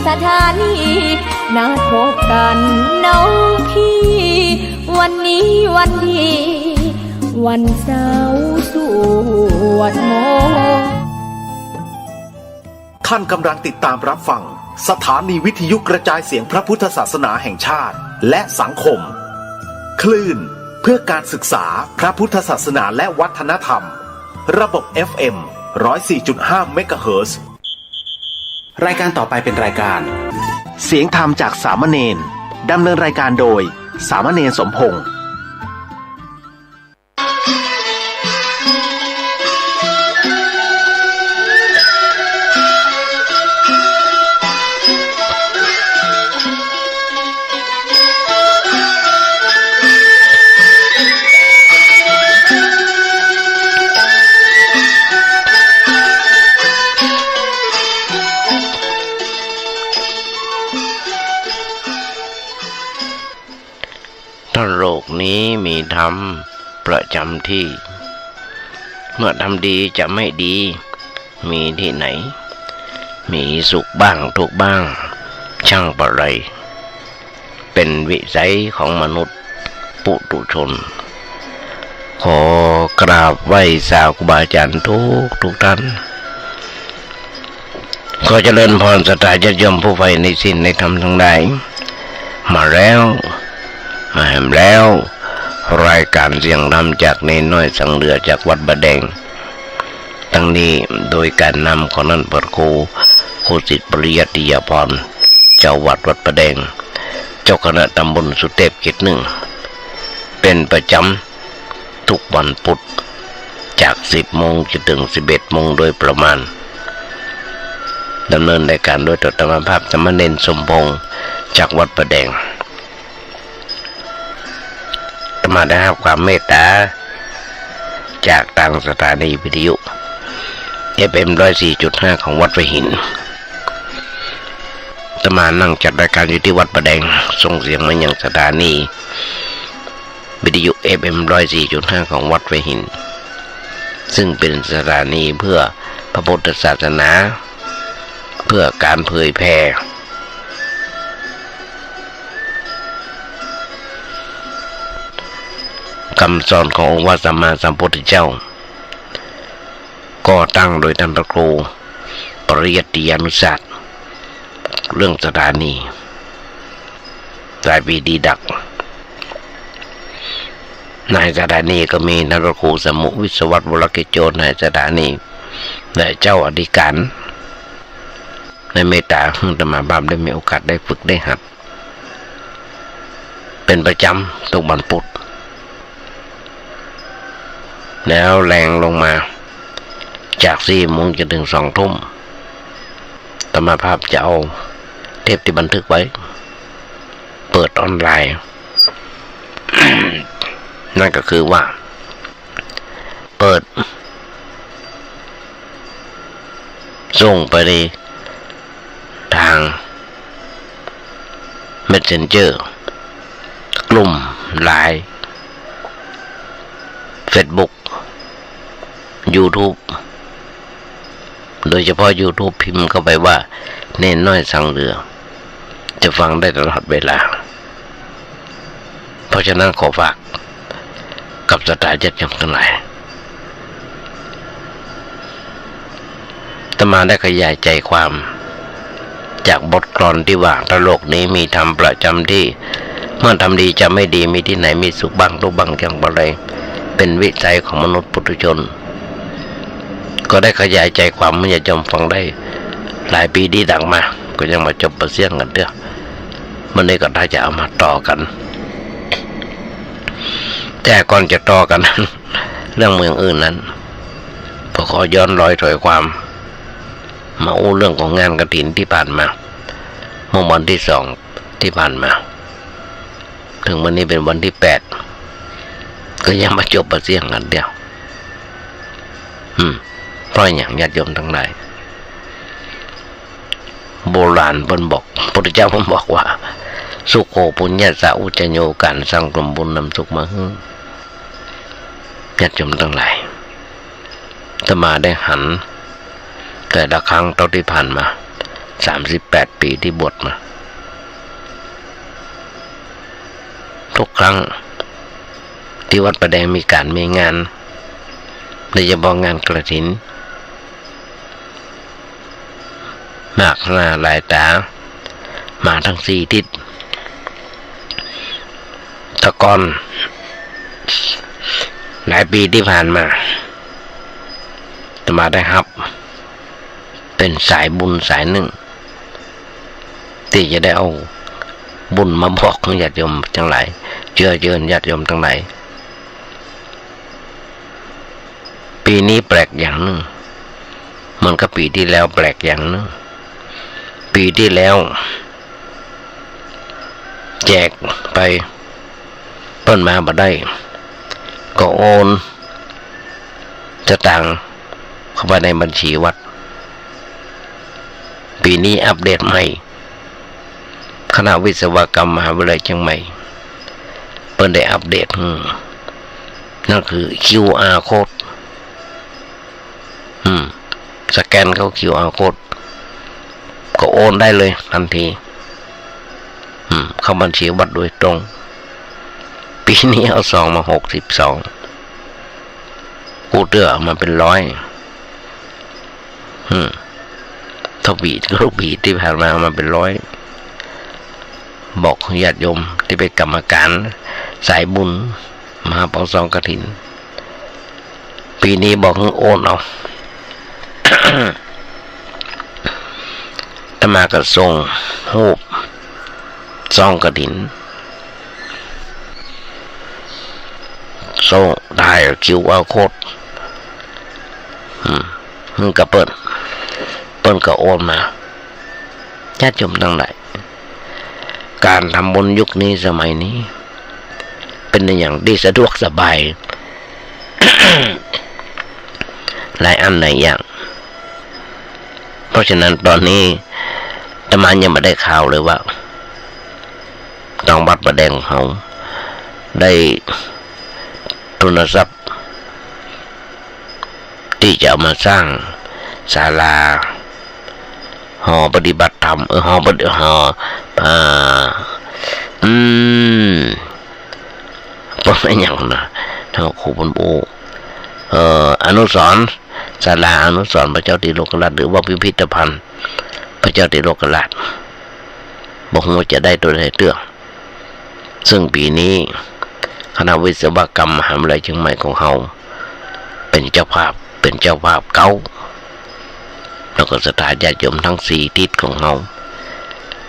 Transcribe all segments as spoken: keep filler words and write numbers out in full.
สถานี นัดพบกันน้องพี่ วันนี้วันดี วันเสาร์สวดมนต์ ท่านกำลังติดตามรับฟัง สถานีวิทยุกระจายเสียงพระพุทธศาสนาแห่งชาติ และสังคม คลื่นเพื่อการศึกษาพระพุทธศาสนาและวัฒนธรรม ระบบ เอฟเอ็ม ร้อยสี่จุดห้า เมกะเฮิรตซ์ รายการต่อไปเป็นรายการ เสียงธรรมจากสามเณร ดำเนินรายการโดย สามเณรสมพงษ์ ถ้าโลกนี้มีธรรมประจำที่ เมื่อทำดีจะไม่ดี มีที่ไหน มีสุขบ้างทุกข์บ้าง ช่างปะไร เป็นวิสัยของมนุษย์ปุถุชน ขอกราบไหว้สาครูบาอาจารย์ทุกทุกท่าน ขอเจริญพรศรัทธาญาติโยมผู้ใฝ่ในศีลในธรรมทั้งหลาย มาแล้ว มาแหมแล้ว รายการเสียงธรรมจากเณรน้อยสังเหลือจากวัดบาแดง ทั้งนี้โดยการนำของท่านพระครูโคสิตปริยัติยาภรณ์ เจ้าวัดวัดบาแดง เจ้าคณะตำบลสุเทพเขตหนึ่ง เป็นประจำ ทุกวันพุธ จากสิบโมงจนถึงสิบเอ็ดโมงโดยประมาณ ดำเนินรายการโดยอาตมาภาพสามเณรสมพงษ์ จากวัดบาแดง อาตมาได้รับความเมตตา จากตางสถานีวิทยุ เอฟเอ็ม ร้อยสี่จุดห้า ของวัดหัวหิน อาตมานั่งจัดรายการอยู่ที่วัดบาแดง ส่งเสียงมายังสถานี วิทยุ เอฟเอ็ม ร้อยสี่จุดห้า ของวัดหัวหิน ซึ่งเป็นสถานีเพื่อพระพุทธศาสนา เพื่อการเผยแผ่คำสอนขององค์พระสัมมาสัมพุทธเจ้า ก่อตั้งโดยท่านพระครู ปริยัติยานุศาสตร์ เรื่องสถานี หลายปีดีดัก นายสถานีก็มีท่านพระครูสมุวิศวัตร วรกิจโจ นายสถานี และเจ้าอธิการ ได้เมตตาหื้ออาตมาภาพได้มีโอกาสได้ฝึกได้หัด เป็นประจำทุกวันพุธ แล้วแลงลงมา จากสี่โมงจนถึงสองทุ่ม อาตมาภาพจะเอาเทปที่บันทึกไว้ เปิดออนไลน์ นั่นก็คือว่า เปิด ส่งไปในทาง เมสเซนเจอร์ กลุ่ม ไลน์ เฟซบุ๊ก ยูทูบ โดยเฉพาะยูทูบ พิมพ์เข้าไปว่า เณรน้อยสังเหลือ จะฟังได้ตลอดเวลา เพราะฉะนั้นขอฝากกับศรัทธาญาติโยมทั้งหลาย อาตมาได้ขยายใจความจากบทกลอนที่ว่า ถ้าโลกนี้มีธรรมประจำที่ เมื่อทำดีจะไม่ดี มีที่ไหน มีสุขบ้างทุกข์บ้าง ช่างปะไร เป็นวิสัยของมนุษย์ปุถุชน ก็ได้ขยายใจความหื้อญาติโยมฟังได้หลายปีดีดักมา ก็ยังบ่จบบ่เสี้ยงกั๋นเตื้อ วันนี้ก็ได้จะเอามาต่อกั๋น แต่ก่อนจะต่อกั๋น เรื่องเมืองอื่นนั้น ก็ขอย้อนรอยถอยความ มาอู้เรื่องของงานกฐินที่ผ่านมา เมื่อวันที่สองที่ผ่านมา ถึงวันนี้เป็นวันที่แปด ก็ยังบ่จบบ่เสี้ยงกั๋นเตื้อ อืม เพราะหยังญาติโยมทั้งหลาย โบราณเปิ้นบอก พุทธเจ้าเปิ้นบอกว่า สุโข ปุญญัสสะ อุจจะโย ก๋านสั่งสมบุญนำสุขมาหื้อ ญาติโยมทั้งหลาย อาตมาได้หัน แต่ละครั้งเต้าตี้ผ่านมา สามสิบแปดปี๋ตี้บวชมา ทุกครั้งตี้วัดป่าแดงมีก๋านมีงาน โดยเฉพาะงานกฐิน มากหน้าหลายต๋า มาตึงสี่ทิศ แต่ก่อน หลายปี๋ตี้ผ่านมา อาตมาได้ฮับ เป๋นสายบุญสายนึ่ง ตี้จะได้เอาบุญมาบอกญาติโยมตังหลาย เจื้อเจิญญาติโยมตังหลาย ปี๋นี้แปลกอย่างนึ่ง เหมือนกับปี๋ตี้แล้วแปลกอย่างนึ่ง ปี๋ตี้แล้ว แจกไป เปิ้นมาบ่ได้ ก็โอนสตางค์เข้าไปในบัญชีวัด ปี๋นี้อัปเดตใหม่ คณะวิศวกรรมมหาวิทยาลัยเชียงใหม่ เปิ้นได้อัปเดต อืม นั่นคือ QR code อืม สแกนเข้า QR code ก็โอนได้เลยทันที อืม เข้าบัญชีวัดโดยตรง ปี๋นี้เอาซองมาหกสิบซอง กู้เตื้อเอามาเป๋นร้อย อืม เต้าปี๋ กู้ปี๋ตี้ผ่านมาเอามาเป๋นร้อย บอกญาติโยมตี้เป๋นกรรมก๋านสายบุญ มาฮับเอาซองกฐิน ปี๋นี้บอกหื้อโอนเอา อาตมาก็ส่งฮูปซองกฐิน ส่ง ถ่าย QR code อืม หื้อกับเปิ้น เปิ้นก็โอนมา ญาติโยมตังหลาย ก๋านทำบุญยุคนี้สมัยนี้ เป๋นอย่างตี้สะดวกสบาย หลายอันหลายอย่าง เพราะฉะนั้นต๋อนนี้อาตมายังบ่ได้ข่าวเลยว่า ตางวัดป่าแดงเฮาได้ทุนทรัพย์ ตี้จะเอามาสร้างศาลา หอปฏิบัติธรรม เออ หอปฏิ หอ อ่า อืม เปิ้นอะหยังนะ ท่านครูเปิ้นอู้ เอ่อ อนุสรณ์ ศาลาอนุสรณ์พระเจ้าติโลกราช หรือว่าพิพิธภัณฑ์พระเจ้าติโลกราช บ่ฮู้จะได้ตั๋วใดเตื้อ ซึ่งปี๋นี้คณะวิศวกรรมมหาวิทยาลัยเชียงใหม่ของเฮาเป๋นเจ้าภาพ เป๋นเจ้าภาพเก๊า แล้วก็ศรัทธาญาติโยมตึงสี่ทิศของเฮา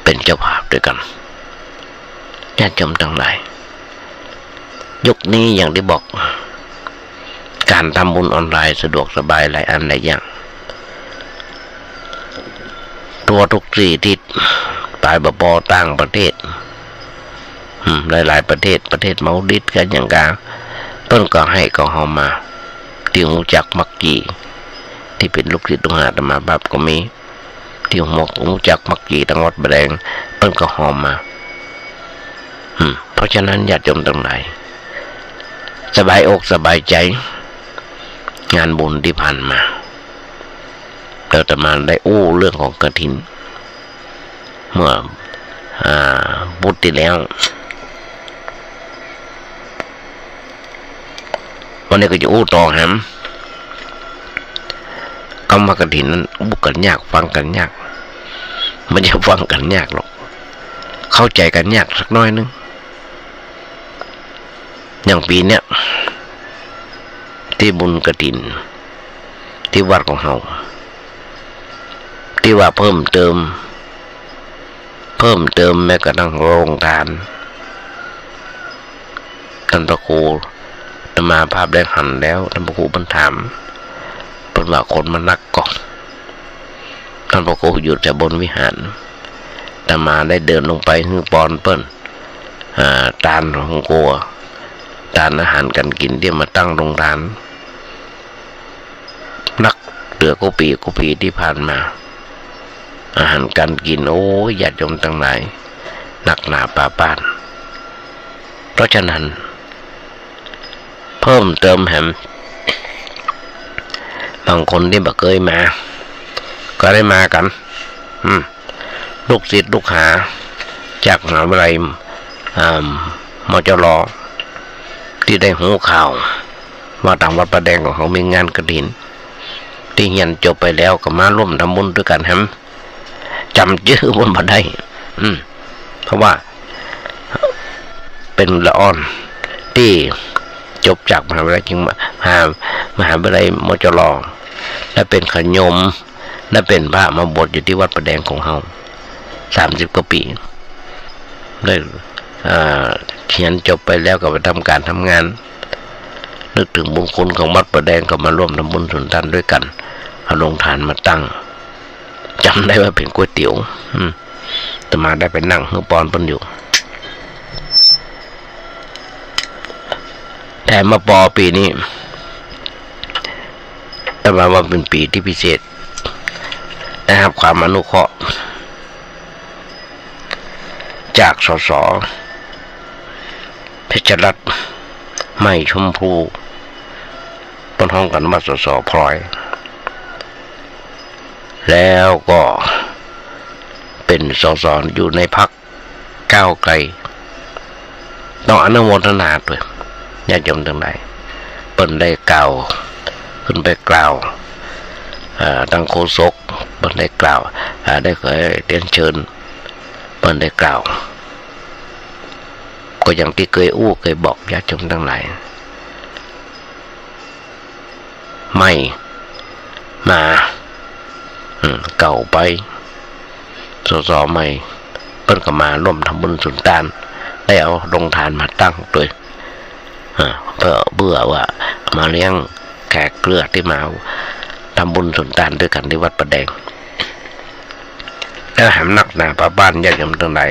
เป๋นเจ้าภาพตวยกั๋น ญาติโยมตังหลาย ยุคนี้อย่างตี้บอก ก๋านทำบุญออนไลน์สะดวกสบายหลายอันหลายอย่าง ทั่วทุกสี่ทิศ ไปบ่ปอต่างประเทศ อืม หลายๆ ประเทศ ประเทศมอลดิฟส์กั๋นหยังกา เปิ้นก็หื้อของเฮามา ตี้ฮู้จักมักจี๋ ตี้เป๋นลูกศิษย์ลูกหาอาตมาภาพก็มี ตี้ฮู้จักมักจี๋ตางวัดป่าแดง เปิ้นก็หอบมา อืม เพราะฉะนั้นญาติโยมตังหลาย สบายอกสบายใจ๋ งานบุญตี้ผ่านมา อาตมาได้อู้เรื่องของกฐิน เมื่อ อ่า พุธตี้แล้ว วันนี้ก็จะอู้ต่อแหม กำว่ากฐินนั้นอู้กั๋นยาก ฟังกั๋นยาก บ่ใจ้ฟังกั๋นยากหรอก เข้าใจ๋กั๋นยากสักน้อยนึ่ง อย่างปี๋เนี้ย ตี้บุญกฐิน ตี้วัดของเฮา ตี้ว่าเพิ่มเติม เพิ่มเติมแม้กระทั่งโรงทาน ต้านพระครู อาตมาภาพได้หันแล้ว ต้านพระครูเปิ้นถาม เปิ้นว่าคนมานักก่อ ต้านพระครูอยู่แต่บนวิหาร อาตมาได้เดินลงไปหื้อปอนเปิ้น อ่า ตานของครัว ตานอาหารก๋านกิ๋นตี้มาตั้งโรงทาน นักเหลือกู้ปี๋กู้ปี๋ตี้ผ่านมา อาหารก๋านกิ๋น โอ้ย ญาติโยมตังหลาย นักหนาปาป้าน เพราะฉะนั้น เพิ่มเติมแหม บางคนตี้บ่เกยมา ก็ได้มากั๋น อืม ลูกศิษย์ลูกหาจากมหาวิทยาลัย อ่า มจร ตี้ได้ฮู้ข่าวว่าตางวัดป่าแดงของเฮามีงานกฐิน ตี้เฮียนจบไปแล้วก็มาร่วมทำบุญตวยกั๋นแหม จ๋ำจื้อเปิ้นบ่ได้ อืม เพราะว่าเป๋นละอ่อนตี้จบจากมหาวิทยาลัยเจียง มหา มหาวิทยาลัย มจร และเป๋นขะโยม และเป๋นพระมาบวชอยู่ตี้วัดป่าแดงของเฮา สามสิบกว่าปี๋ ได้ อ่า เฮียนจบไปแล้วก็ไปทำก๋านทำงาน นึกเถิงบุญคุณของวัดป่าแดงก็มาร่วมทำบุญสุนทานตวยกั๋น เอาโรงทานมาตั้ง จ๋ำได้ว่าเป๋นก๋วยเตี๋ยว อืม อาตมาได้ไปนั่งหื้อปอนเปิ้นอยู่ แต่มาปอปี๋นี้ อาตมาว่าเป๋นปี๋ตี้พิเศษ ได้ฮับความอนุเคราะห์ จาก สส เพชรรัตน์ ไหมชมพู เปิ้นฮ้องกั๋นว่า สส พลอย แล้วก็เป๋น สส อยู่ในพรรคก้าวไกล ต้องอนุโมทนาตวย ญาติโยมตังหลาย เปิ้นได้กล่าว ขึ้นไปกล่าว อ่า ตังโฆษก เปิ้นได้กล่าว อ่า ได้ขอเรียนเชิญ เปิ้นได้กล่าว ก็อย่างตี้เกยอู้เกยบอกญาติโยมตังหลาย ไหมมา อืม เก่าไป สส ไหม เปิ้นก็มาร่วมทำบุญสุนทาน ได้เอาโรงทานมาตั้งตวย อ่า เปื้อ เปื้อว่ามาเลี้ยงแขกเรือตี้มาทำบุญสุนทานตวยกั๋นตี้วัดป่าแดง แล้วแหมนักหนาป้าบ้านญาติโยมตังหลาย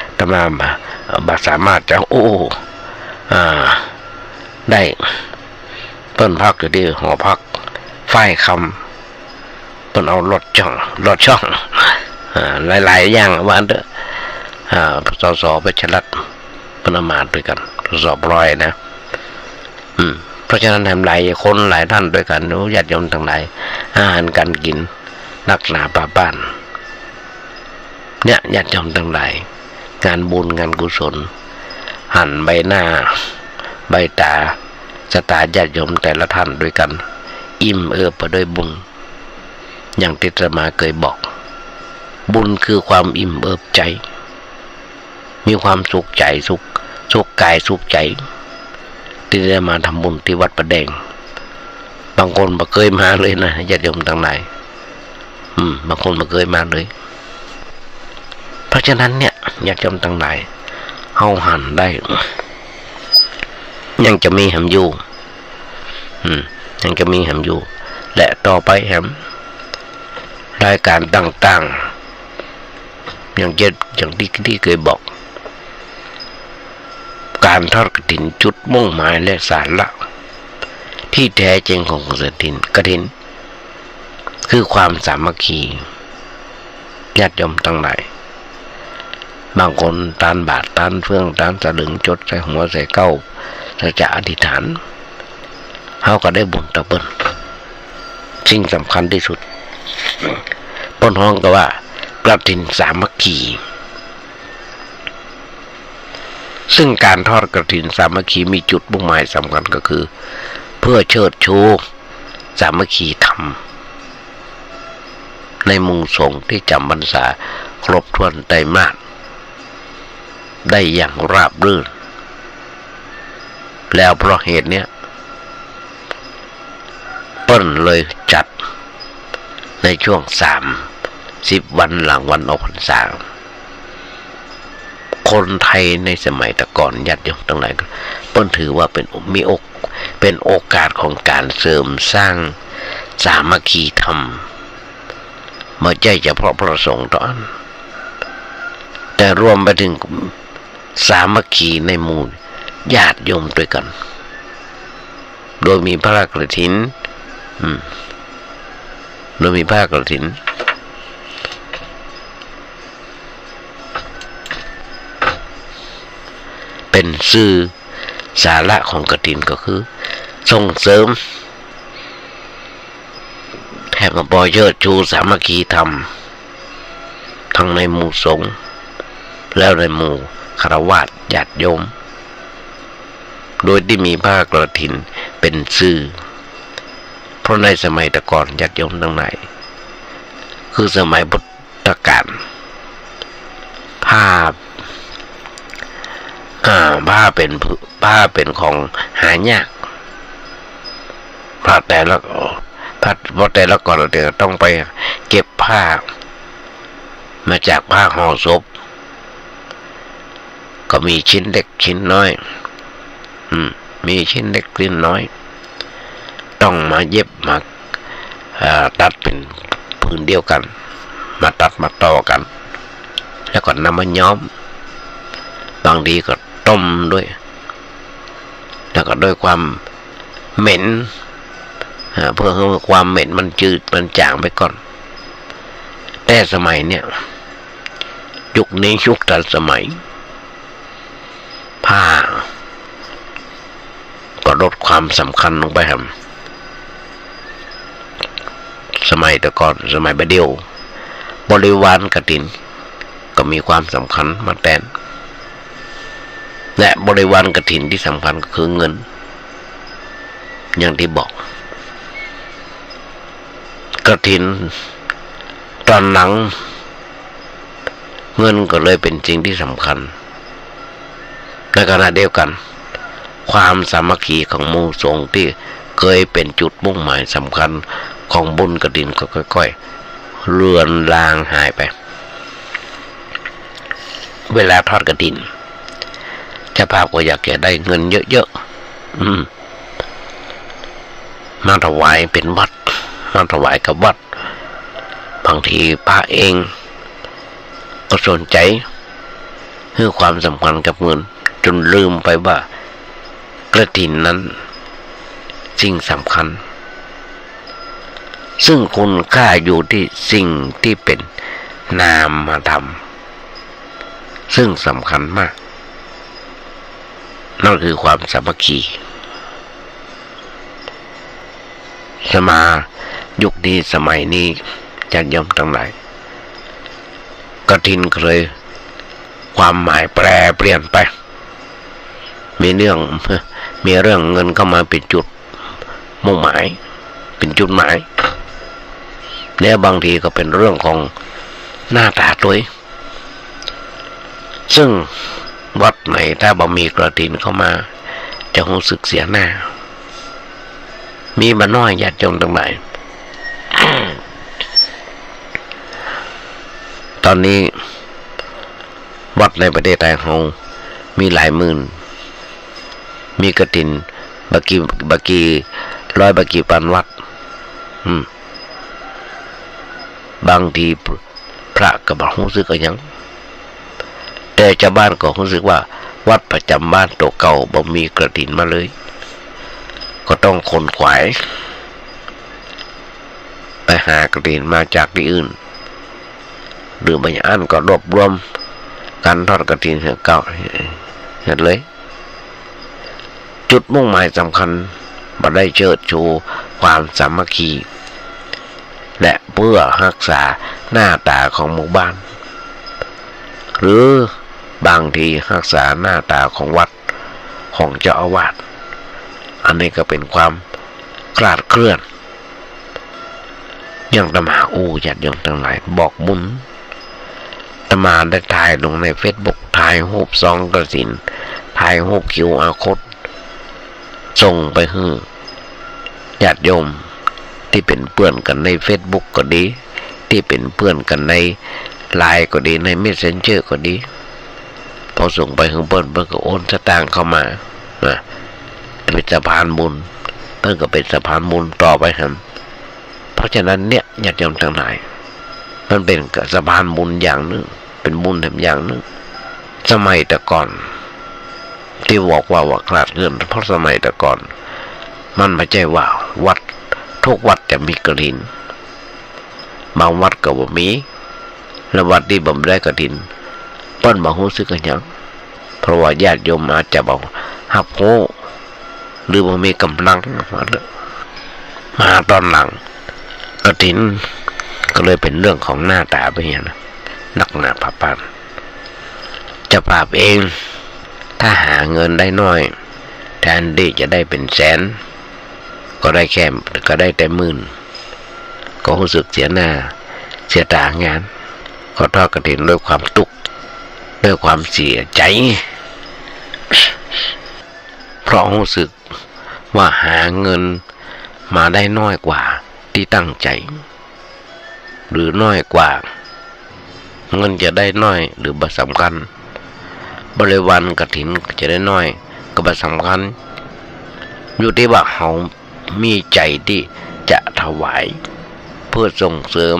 อาตมาบ่ บ่สามารถจะอู้ อ่า ได้ เปิ้นพักอยู่ตี้หอพักฝ้ายคำ เปิ้นเอาลอดจ้อง ลอดจ้อง อ่า หลายๆ อย่างว่าอั้นเต๊อะ อ่า สส เพชรรัตน์ เปิ้นเอามาตวยกั๋น สส พลอยนะ อืม เพราะฉะนั้นแหมหลายคนหลายต้านตวยกั๋น โอ้ ญาติโยมตังหลาย อาหารก๋านกิ๋น นักหนาป้าบ้าน เนี่ย ญาติโยมตังหลาย งานบุญงานกุศล หันใบหน้า ใบต๋า สายต๋าญาติโยมแต่ละต้านตวยกั๋น อิ่มเอิบไปด้วยบุญ อย่างตี้อาตมาเกยบอก บุญคือความอิ่มเอิบใจ๋ มีความสุขใจ๋ สุข สุขก๋ายสุขใจ๋ ตี้ได้มาทำบุญตี้วัดป่าแดง บางคนบ่เกยมาเลยนะ ญาติโยมตังหลาย อืม บางคนบ่เกยมาเลย เพราะฉะนั้นเนี่ย ญาติโยมตังหลาย เฮาหันได้ ยังจะมีแหมอยู่ อืม ยังจะมีแหมอยู่ และต่อไปแหม รายก๋านต่างๆ อย่างเจ้น อย่างตี้ ตี้เกยบอก ก๋านทอดกฐินจุดมุ่งหมายและสาระตี้แต๊จริงของกฐิน กฐิน คือความสามัคคี ญาติโยมตังหลาย บางคนตานบาตร ตานเฟือง ตานสลึง จดใส่หัวใส่เก๊า สัจจะอธิษฐาน เฮาก็ได้บุญตวยเปิ้น สิ่งสำคัญตี้สุด เปิ้นฮ้องกั๋นว่ากฐินสามัคคี ซึ่งก๋านทอดกฐินสามัคคีมีจุดมุ่งหมายสำคัญก็คือ เพื่อเชิดชูสามัคคีธรรม ในหมู่สงฆ์ตี้จ๋ำพรรษาครบถ้วนไตรมาสได้อย่างราบรื่น แล้วเพราะเหตุเนี้ย เปิ้นเลยจัดในช่วงสามสิบวันหลังวันออกพรรษา คนไทยในสมัยแต่ก่อน ญาติโยมตังหลาย เปิ้นถือว่าเป๋น มีโอก- เป๋นโอกาสของก๋านเสริมสร้างสามัคคีธรรม บ่ใจ้เฉพาะพระสงฆ์เต้าอั้น แต่รวมไปเถิงสามัคคีในหมู่ญาติโยมตวยกั๋น โดยมีพระกฐิน อืม โดยมีพระกฐิน เป๋นซื่อ สาระของกฐินก็คือ ส่งเสริม แหมปอเชิดชูสามัคคีธรรม ตังในหมู่สงฆ์ แล้วในหมู่ฆราวาสญาติโยม โดยตี้มีผ้ากฐินเป๋นซื่อ เพราะในสมัยแต่ก่อนญาติโยมตังหลาย คือสมัยพุทธกาล ผ้า อ่า ผ้าเป๋น ผ้าเป๋นของหายาก ผ้าแต่ละ ผ้า เพราะแต่ละกรณีต้องไปเก็บผ้ามาจากผ้าห่อศพ ก็มีชิ้นเล็กชิ้นน้อย อืม มีชิ้นเล็กชิ้นน้อย ต้องมาเย็บมา เอ่อ ตัดเป๋นผืนเดียวกั๋น มาตัดมาต่อกั๋น แล้วก็นำมาย้อม บางทีก็ต้มด้วย แล้วก็ด้วยความเหม็น อ่า เพื่อหื้อความเหม็นมันจืดมันจ๋างไปก่อน แต่สมัยเนี่ย ยุคนี้ยุคตันสมัย ผ้าก็ลดความสำคัญลงไปแหม สมัยแต่ก่อน สมัยบ่าเดี่ยว บริวารกฐินก็มีความสำคัญมาแตน และบริวารกฐินตี้สำคัญก็คือเงิน อย่างตี้บอก กฐินต๋อนหลัง เงินก็เลยเป๋นสิ่งตี้สำคัญ ในขณะเดียวกั๋น ความสามัคคีของหมู่สงฆ์ตี้เกยเป๋นจุดมุ่งหมายสำคัญของบุญกฐินก็ค่อยๆ เลือนลางหายไป เวลาทอดกฐิน เจ้าภาพก็อยากจะได้เงินเยอะๆ อืม มาถวายเป๋นวัด มาถวายกับวัด บางทีพระเองก็สนใจ๋ หื้อความสำคัญกับเงิน จ๋นลืมไปว่ากฐินนั้นสิ่งสำคัญ ซึ่งคุณค่าอยู่ตี้สิ่งตี้เป๋นนามธรรม ซึ่งสำคัญมาก นั่นคือความสามัคคี สมา ยุคนี้สมัยนี้ญาติโยมตังหลาย กฐินก็เลยความหมายแปรเปลี่ยนไป มีเรื่อง มีเรื่องเงินเข้ามาเป๋นจุดมุ่งหมาย เป๋นจุดหมาย และบางทีก็เป๋นเรื่องของหน้าต๋าตวย ซึ่งวัดไหนถ้าบ่มีกฐินเข้ามา จะฮู้สึกเสียหน้า มีบ่น้อยญาติโยมตังหลาย ต๋อนนี้วัดในประเทศไทยเฮามีหลายหมื่น มีกฐินบ่กี่ บ่กี่ร้อยบ่กี่ปันวัด อืม บางทีพระก็บ่ฮู้สึกอะหยัง แต่จาวบ้านก็ฮู้สึกว่าวัดประจ๋ำบ้านตั๋วเก่าบ่มีกฐินมาเลย ก็ต้องขนขวายไปหากฐินมาจากตี้อื่น หรือบ่อย่างอั้นก็รวบรวมกั๋นทอดกฐินเหือเก่า เหือเลย จุดมุ่งหมายสำคัญบ่ได้เชิดชูความสามัคคี และเพื่อฮักษาหน้าต๋าของหมู่บ้าน หรือบางทีฮักษาหน้าต๋าของวัด ของเจ้าอาวาส อันนี้ก็เป๋นความคลาดเคลื่อน อย่างอาตมาอู้ญาติโยมตังหลายบอกบุญ อาตมาได้ถ่ายลงในเฟซบุ๊ก ถ่ายฮูปซองกฐิน ถ่ายฮูปคิวอาร์โค้ด ส่งไปหื้อญาติโยมตี้เป๋นเปื้อนกั๋นในเฟซบุ๊กก็ดี ตี้เป๋นเปื้อนกั๋นในไลน์ก็ดี ในเมสเซนเจอร์ก็ดี พอส่งไปหื้อเปิ้น เปิ้นก็โอนสตางค์เข้ามา นะ เป๋นสะพานบุญ เปิ้นก็เป๋นสะพานบุญต่อไปหั้น เพราะฉะนั้นเนี่ย ญาติโยมตังหลาย มันเป๋นสะพานบุญอย่างนึ่ง เป๋นบุญแถมอย่างนึ่ง สมัยแต่ก่อน ตี้บอกว่า ว่าคลาดเคลื่อน เพราะสมัยแต่ก่อน มันบ่ใจ้ว่าวัด ทุกวัดจะมีกฐิน บางวัดก็บ่มี และวัดตี้บ่ได้กฐิน เปิ้นบ่ฮู้สึกอะหยัง เพราะว่าญาติโยมอาจจะบ่ฮับฮู้ หรือบ่มีก๋ำลัง มาต๋อนหลัง กฐินก็เลยเป๋นเรื่องของหน้าต๋าไปเหียนะ นักหนาผาปาน เจ้าภาพเอง ถ้าหาเงินได้น้อย แทนตี้จะได้เป๋นแสน ก็ได้แค่ ก็ได้แต่หมื่น ก็ฮู้สึกเสียหน้า เสียตางาน ก็ทอดกฐินด้วยความตุ๊ก ด้วยความเสียใจ๋ เพราะฮู้สึกว่าหาเงินมาได้น้อยกว่าตี้ตั้งใจ๋ หรือน้อยกว่า เงินจะได้น้อยหรือบ่สำคัญ บริวารกฐินจะได้น้อยก็บ่สำคัญ อยู่ตี้ว่าเฮามีใจ๋ตี้จะถวาย เพื่อส่งเสริม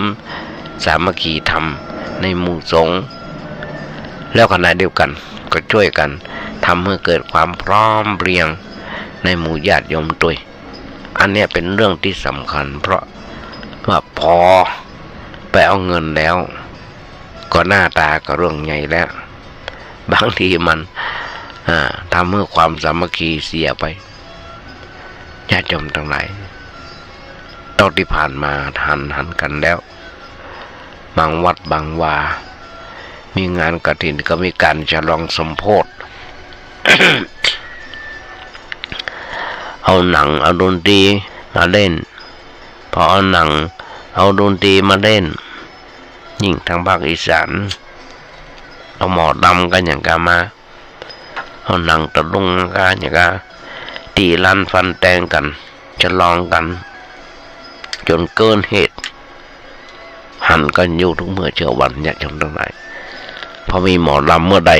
สามัคคีธรรมในหมู่สงฆ์ แล้วขณะเดียวกั๋นก็จ้วยกั๋นทำหื้อเกิดความพร้อมเพรียงในหมู่ญาติโยมตวย อันเนี้ยเป๋นเรื่องตี้สำคัญ เพราะว่าปอไปเอาเงินแล้ว ก็หน้าตาก็เรื่องใหญ่แล้ว บางทีมัน อ่า ทำหื้อความสามัคคีเสียไป ญาติโยมตังหลาย เต้าตี้ผ่านมาหัน หันกั๋นแล้ว บางวัดบางวา มีงานกฐินก็มีก๋านฉลองสมโภช เอาหนังเอาดนตรีมาเล่น พอเอาหนังเอาดนตรีมาเล่น ยิ่งตางภาคอีสาน เอาหมอลำกั๋นอย่างกามา เอาหนังตะลุงกั๋นอย่างกา ตี๋ลันฟันแตงกั๋น ฉลองกั๋น จ๋นเกินเหตุ หันกั๋นอยู่กู้เมื่อเจ๊าวัน ญาติโยมตังหลาย พอมีหมอลำเมื่อใด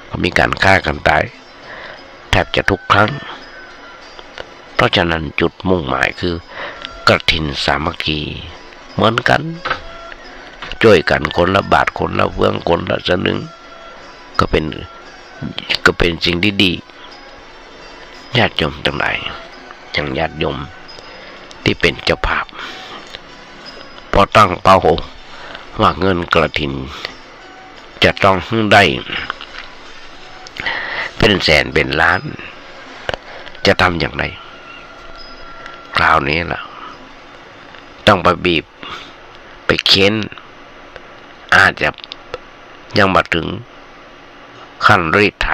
ก็มีก๋านฆ่ากั๋นต๋าย แทบจะกู้ครั้ง เพราะฉะนั้นจุดมุ่งหมายคือกฐินสามัคคีเหมือนกั๋น จ้วยกั๋นคนละบาท คนละเฟือง คนละสลึง ก็เป๋น ก็เป๋นสิ่งตี้ดี ญาติโยมตังหลาย อย่างญาติโยมตี้เป๋นเจ้าภาพ ปอตั้งเป้าว่าเงินกฐิน จะต้องหื้อได้เป๋นแสนเป๋นล้าน จะทำอย่างไร คราวนี้ล่ะ ต้องไปบีบ ไปเค้น อาจจะยังบ่เถิงขั้นรีดไถ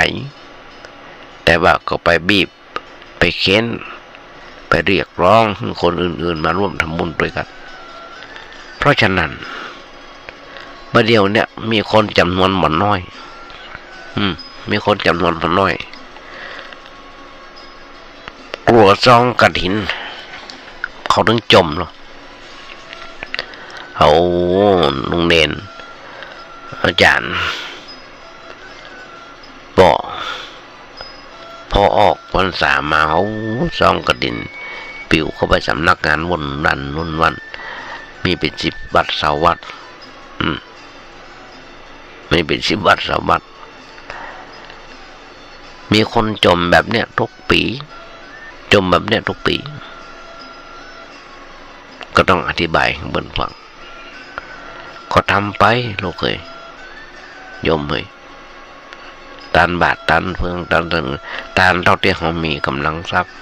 แต่ว่าก็ไปบีบ ไปเค้น ไปเรียกร้องหื้อคนอื่นๆ มาร่วมทำบุญตวยกั๋น เพราะฉะนั้น บ่าเดี่ยวเนี้ยมีคนจ๋ำนวนบ่น้อย อืม มีคนจ๋ำนวนบ่น้อย กั๋วซองกฐิน เขาเถิงจ่มเนาะ เอาลุงเณร อาจ๋ารย์ ปอ ปอออกพรรษามา เอาซองกฐิน ปิวเข้าไปสำนักงานวุ่นวั่นวุ่นวั่น มีเป๋นสิบวัดซาววัด อืม มีเป๋นสิบวัดซาววัด มีคนจ่มแบบเนี้ยกู้ปี๋ จ่มแบบเนี้ยกู้ปี๋ ก็ต้องอธิบายหื้อเปิ้นฟัง ก็ทำไปลูกเอ๋ย โยมเอ๋ย ตานบาตร ตานเฟือง ตานตึง ตานเต้าตี้เฮามีก๋ำลังทรัพย์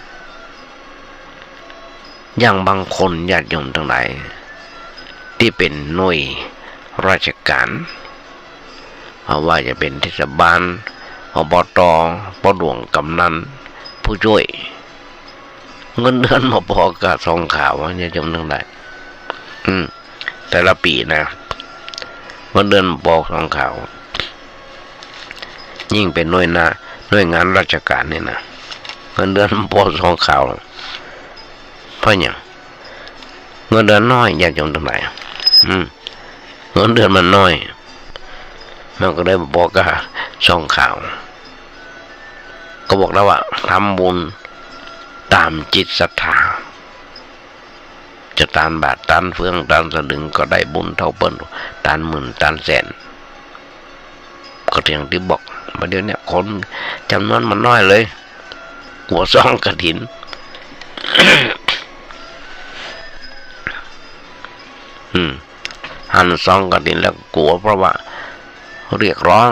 อย่างบางคนญาติโยมตังหลาย ตี้เป๋นหน่วยราชก๋าน บ่ว่าจะเป๋นเทศบาล อบต ป้อหลวง ก๋ำนัน ผู้จ้วย เงินเดือนบ่ปอกับซองขาวอะ ญาติโยมตังหลาย อืม แต่ละปี๋นะ เงินเดือนบ่ปอซองขาว ยิ่งเป๋นหน่วยนา หน่วยงานราชก๋านนี่นะ เงินเดือนบ่ปอซองขาว เพราะหยัง เงินเดือนน้อย ญาติโยมตังหลาย อืม เงินเดือนมันน้อย มันก็เลยบ่ปอกับซองขาว ก็บอกแล้วว่า ทำบุญต๋ามจิตศรัทธา จะตานบาตร ตานเฟือง ตานสลึง ก็ได้บุญเต้าเปิ้น ตานหมื่น ตานแสน ก็อย่างตี้บอก บ่าเดี่ยวเนี้ยคนจ๋ำนวนบ่น้อยเลย กั๋วซองกฐิน อืม หันซองกฐินแล้วกั๋ว เพราะว่าเรียกร้อง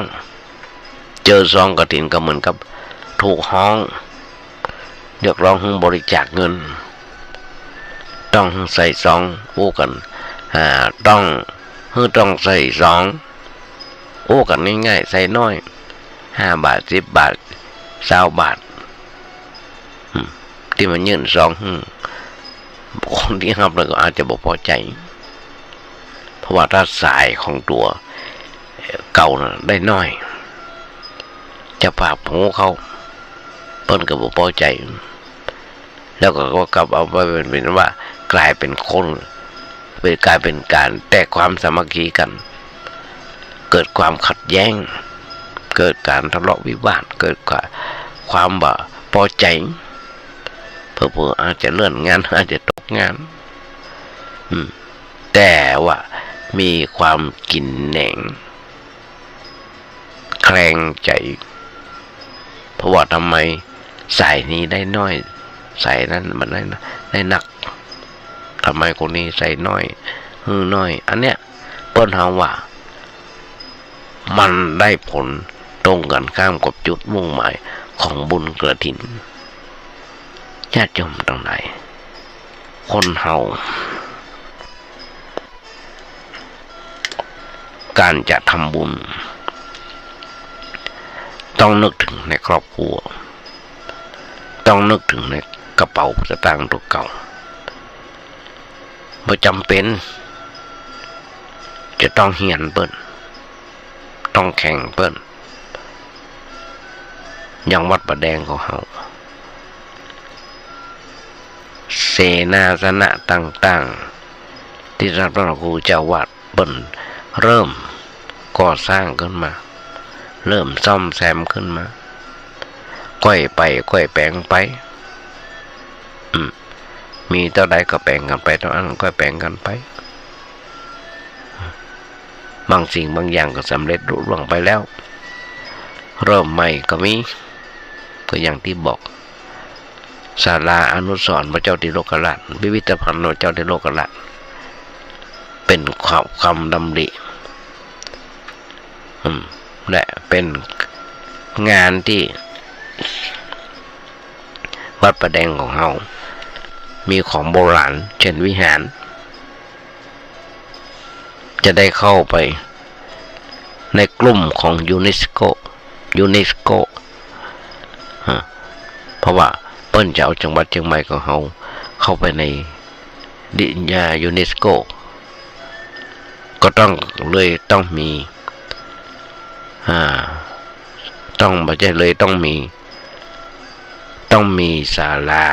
เจอซองกฐินก็เหมือนกับถูกฮ้อง เรียกร้องหื้อบริจาคเงิน ต้องใส่ซอง อู้กั๋น อ่า ต้อง หื้อต้องใส่ซอง โอ้ กั๋นง่ายๆ ใส่น้อย ห้าบาท สิบบาท ซาวบาท อืม ตี้มันยื่นซอง อืม คนตี้ฮับแล้วก็อาจจะบ่ปอใจ๋ เพราะว่าถ้าสายของตั๋วเก่าน่ะได้น้อย เจ้าภาพฮู้เข้า เปิ้นก็บ่ปอใจ๋ แล้วก็ ก็กลับเอาไปเป๋น เป๋นว่ากลายเป๋นคน เป๋น กลายเป๋นก๋านแตกความสามัคคีกั๋น เกิดความขัดแย้ง เกิดก๋านทะเลาะวิวาท เกิดความบ่ปอใจ๋ เผลอๆ อาจจะเลื่อนงาน อาจจะตกงาน อืม แต่ว่ามีความกิ๋นแหนง แคลงใจ๋ เพราะว่าทำไมสายนี้ได้น้อย สายนั้นมันได้ ได้นัก ทำไมคนนี้ใส่น้อย หื้อน้อย อันเนี้ย เปิ้นเฮาว่า มันได้ผลตรงกั๋นข้ามกับจุดมุ่งหมายของบุญกฐิน ญาติโยมตังหลาย คนเฮา ก๋านจะทำบุญ ต้องนึกเถิงในครอบครัว ต้องนึกเถิงในกระเป๋าสตางค์ตั๋วเก่า บ่จ๋ำเป๋นจะต้องเฮียนเปิ้น ต้องแข่งเปิ้น อย่างวัดป่าแดงของเฮา เสนาสนะต่างๆ ตี้สำเร็จ พระครูเจ้าวัดเปิ้นเริ่มก่อสร้างขึ้นมา เริ่มซ่อมแซมขึ้นมา ก้อยไปก้อยแป๋งไป อืม มีเต้าใดก็แป๋งกั๋นไป เต้าอั้นก้อยแป๋งกั๋นไป บางสิ่งบางอย่างก็สำเร็จลุล่วงไปแล้ว เริ่มใหม่ก็มี ก็อย่างตี้บอก ศาลาอนุสรณ์พระเจ้าติโลกราช พิพิธภัณฑ์พระเจ้าติโลกราช เป๋นความ ความดำริ อืม และเป๋นงานตี้วัดป่าแดงของเฮา มีของโบราณ เช่นวิหาร จะได้เข้าไปในกลุ่มของยูเนสโก ยูเนสโก อ่า เพราะว่าเปิ้นจะเอาจังหวัดเจียงใหม่ของเฮาเข้าไปใน ดิ อ่า ยูเนสโก ก็ต้อง เลยต้องมี อ่า ต้อง บ่ใจ้เลย ต้องมี ต้องมีศาลา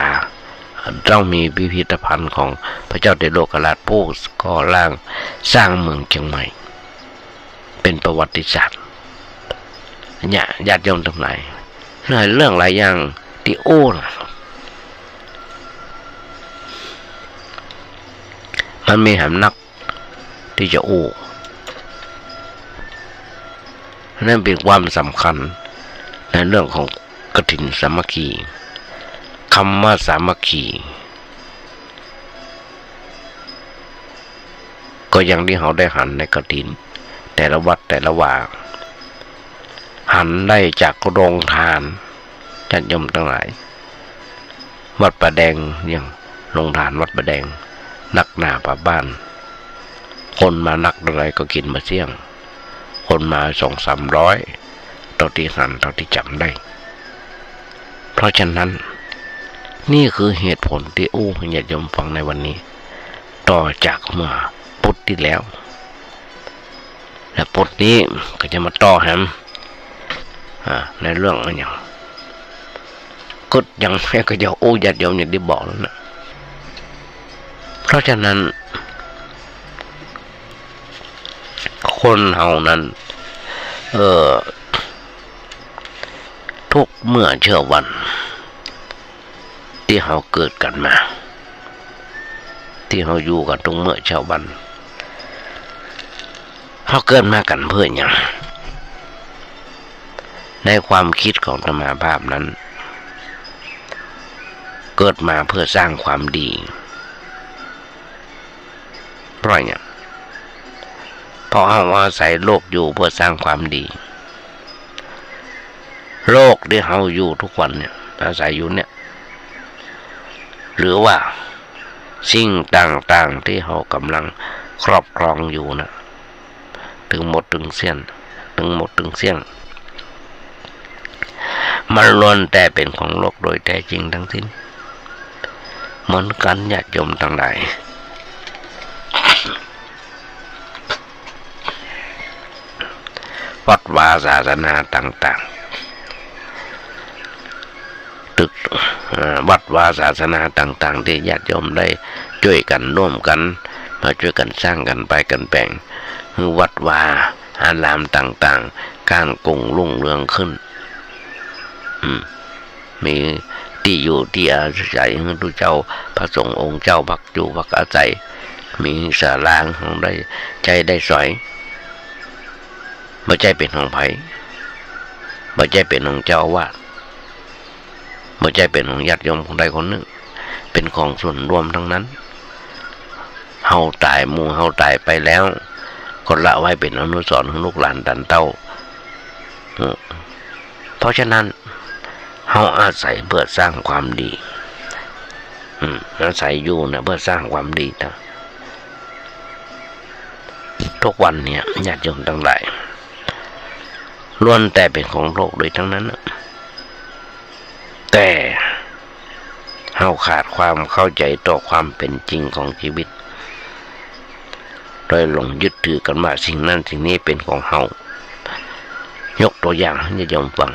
ต้องมีพิพิธภัณฑ์ของพระเจ้าติโลกราช ผู้ก่อร่างสร้างเมืองเจียงใหม่ เป๋นประวัติศาสตร์ เนี่ย ญาติโยมตังหลาย หลายเรื่องหลายอย่างตี้อู้น่ะ มันมีแหมนัก ตี้จะอู้ นั่นเป๋นความสำคัญในเรื่องของกฐินสามัคคี คำว่าสามัคคี ก็อย่างตี้เฮาได้หันในกฐิน แต่ละวัดแต่ละวา หันได้จากโรงทาน ญาติโยมตังหลาย วัดป่าแดง อย่างโรงทานวัดป่าแดง นักหนาฝาบ้าน คนมานักเท่าใดก็กิ๋นบ่เสี้ยง คนมาสองสามร้อย เต้าตี้หัน เต้าตี้จ๋ำได้ เพราะฉะนั้น นี่คือเหตุผลตี้อู้หื้อญาติโยมฟังในวันนี้ ต่อจากเมื่อปุธตี้แล้ว และปุธนี้ก็จะมาต่อแหม อ่า ในเรื่องอะหยัง กึ๊ดหยังแม่ก็จะอู้ญาติโยมอย่างตี้บอกแล้วนะ เพราะฉะนั้น คนเฮานั้น เอ่อ ทุกเมื่อเช้าวัน ตี้เฮาเกิดกั๋นมา ตี้เฮาอยู่กั๋นทุกเมื่อเช้าวัน เฮาเกิดมากั๋นเปื้อหยัง ในความกึ๊ดของอาตมาภาพนั้น เกิดมาเปื้อสร้างความดี เพราะหยัง เพราะเฮาอาศัยโลกอยู่เปื้อสร้างความดี โลกตี้เฮาอยู่ทุกวันเนี่ย อาศัยอยู่เนี่ย หรือว่าสิ่งต่างๆ ตี้เฮากำลังครอบครองอยู่นะ ตึงหมดตึงเสี้ยน ตึงหมดตึงเสี้ยง มันล้วนแต่เป๋นของโลกโดยแท้จริงตังสิ้น เหมือนกั๋นญาติโยมตังหลาย วัดวาศาสนาต่างๆ ตึก เอ่อ วัดวาศาสนาต่างๆ ตี้ญาติโยมได้จ้วยกั๋นร่วมกั๋น มาจ้วยกั๋นสร้างกั๋นไปกั๋นแป๋ง หื้อวัดวาอารามต่างๆ ก้านกุ่งรุ่งเรืองขึ้น อืม มีตี้อยู่ตี้อาศัย หื้อตุ๊เจ้าพระสงฆ์องค์เจ้าพักอยู่พักอาศัย มีศาลาของได้ใจ๊ได้สอย บ่ใจ้เป๋นของใผ บ่ใจ้เป๋นของเจ้าอาวาส บ่ใจ้เป๋นของญาติโยมคนใดคนนึ่ง เป๋นของส่วนรวมตังนั้น เฮาต๋าย หมู่เฮาต๋ายไปแล้ว ก็ละไว้เป๋นอนุสรณ์หื้อลูกหลานต๋านเต้า เออ เพราะฉะนั้น เฮาอาศัยเปื้อสร้างความดี อืม อาศัยอยู่นะเปื้อสร้างความดีนะ ทุกวันเนี่ย ญาติโยมตังหลาย ล้วนแต่เป๋นของโลกโดยตังนั้นนะ แต่เฮาขาดความเข้าใจ๋ต่อความเป๋นจริงของจีวิต โดยหลงยึดถือกั๋นว่าสิ่งนั้นสิ่งนี้เป๋นของเฮา ยกตั๋วอย่างหื้อญาติโยมฟัง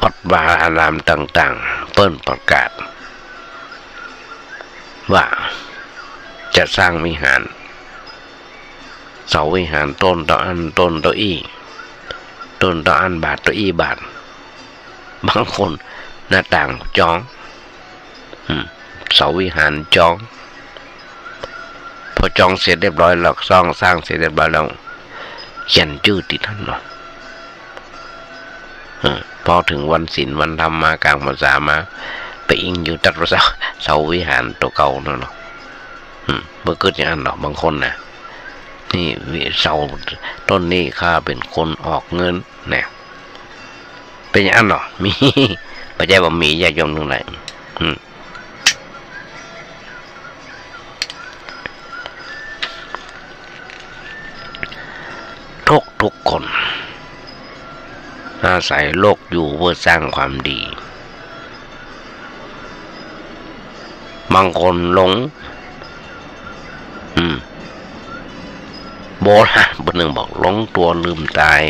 วัดวาอารามต่างๆ เปิ้นประกาศว่าจะสร้างวิหาร เสาวิหารโต้นเต้าอั้น โต้นเต้าอี้ โต้นเต้าอั้นบาท เต้าอี้บาท บางคนหน้าต่างจอง อืม เสาวิหารจอง พอจองเสร็จเรียบร้อยแล้ว สร้าง สร้างเสร็จเรียบร้อยแล้ว เขียนจื้อติดหั้นเนาะ เออ พอเถิงวันศีลวันธรรมมากลางพรรษามา ไปอิงอยู่ตั๊ดเสา เสาวิหารตั๋วเก่านั่นเนาะ อืม บ่กึ๊ดอย่างอั้นดอก บางคนนะ นี่วิ เสาต้นนี้ข้าเป๋นคนออกเงิน เนี่ย เป๋นอย่างอั้นเนาะ มี บ่ใจ้บ่มี ญาติโยมตังหลาย อืม ทุกๆ คน อาศัยโลกอยู่เปื้อสร้างความดี บางคนหลง อืม โบราณผู้นึ่งบอก หลงตั๋วลืมต๋าย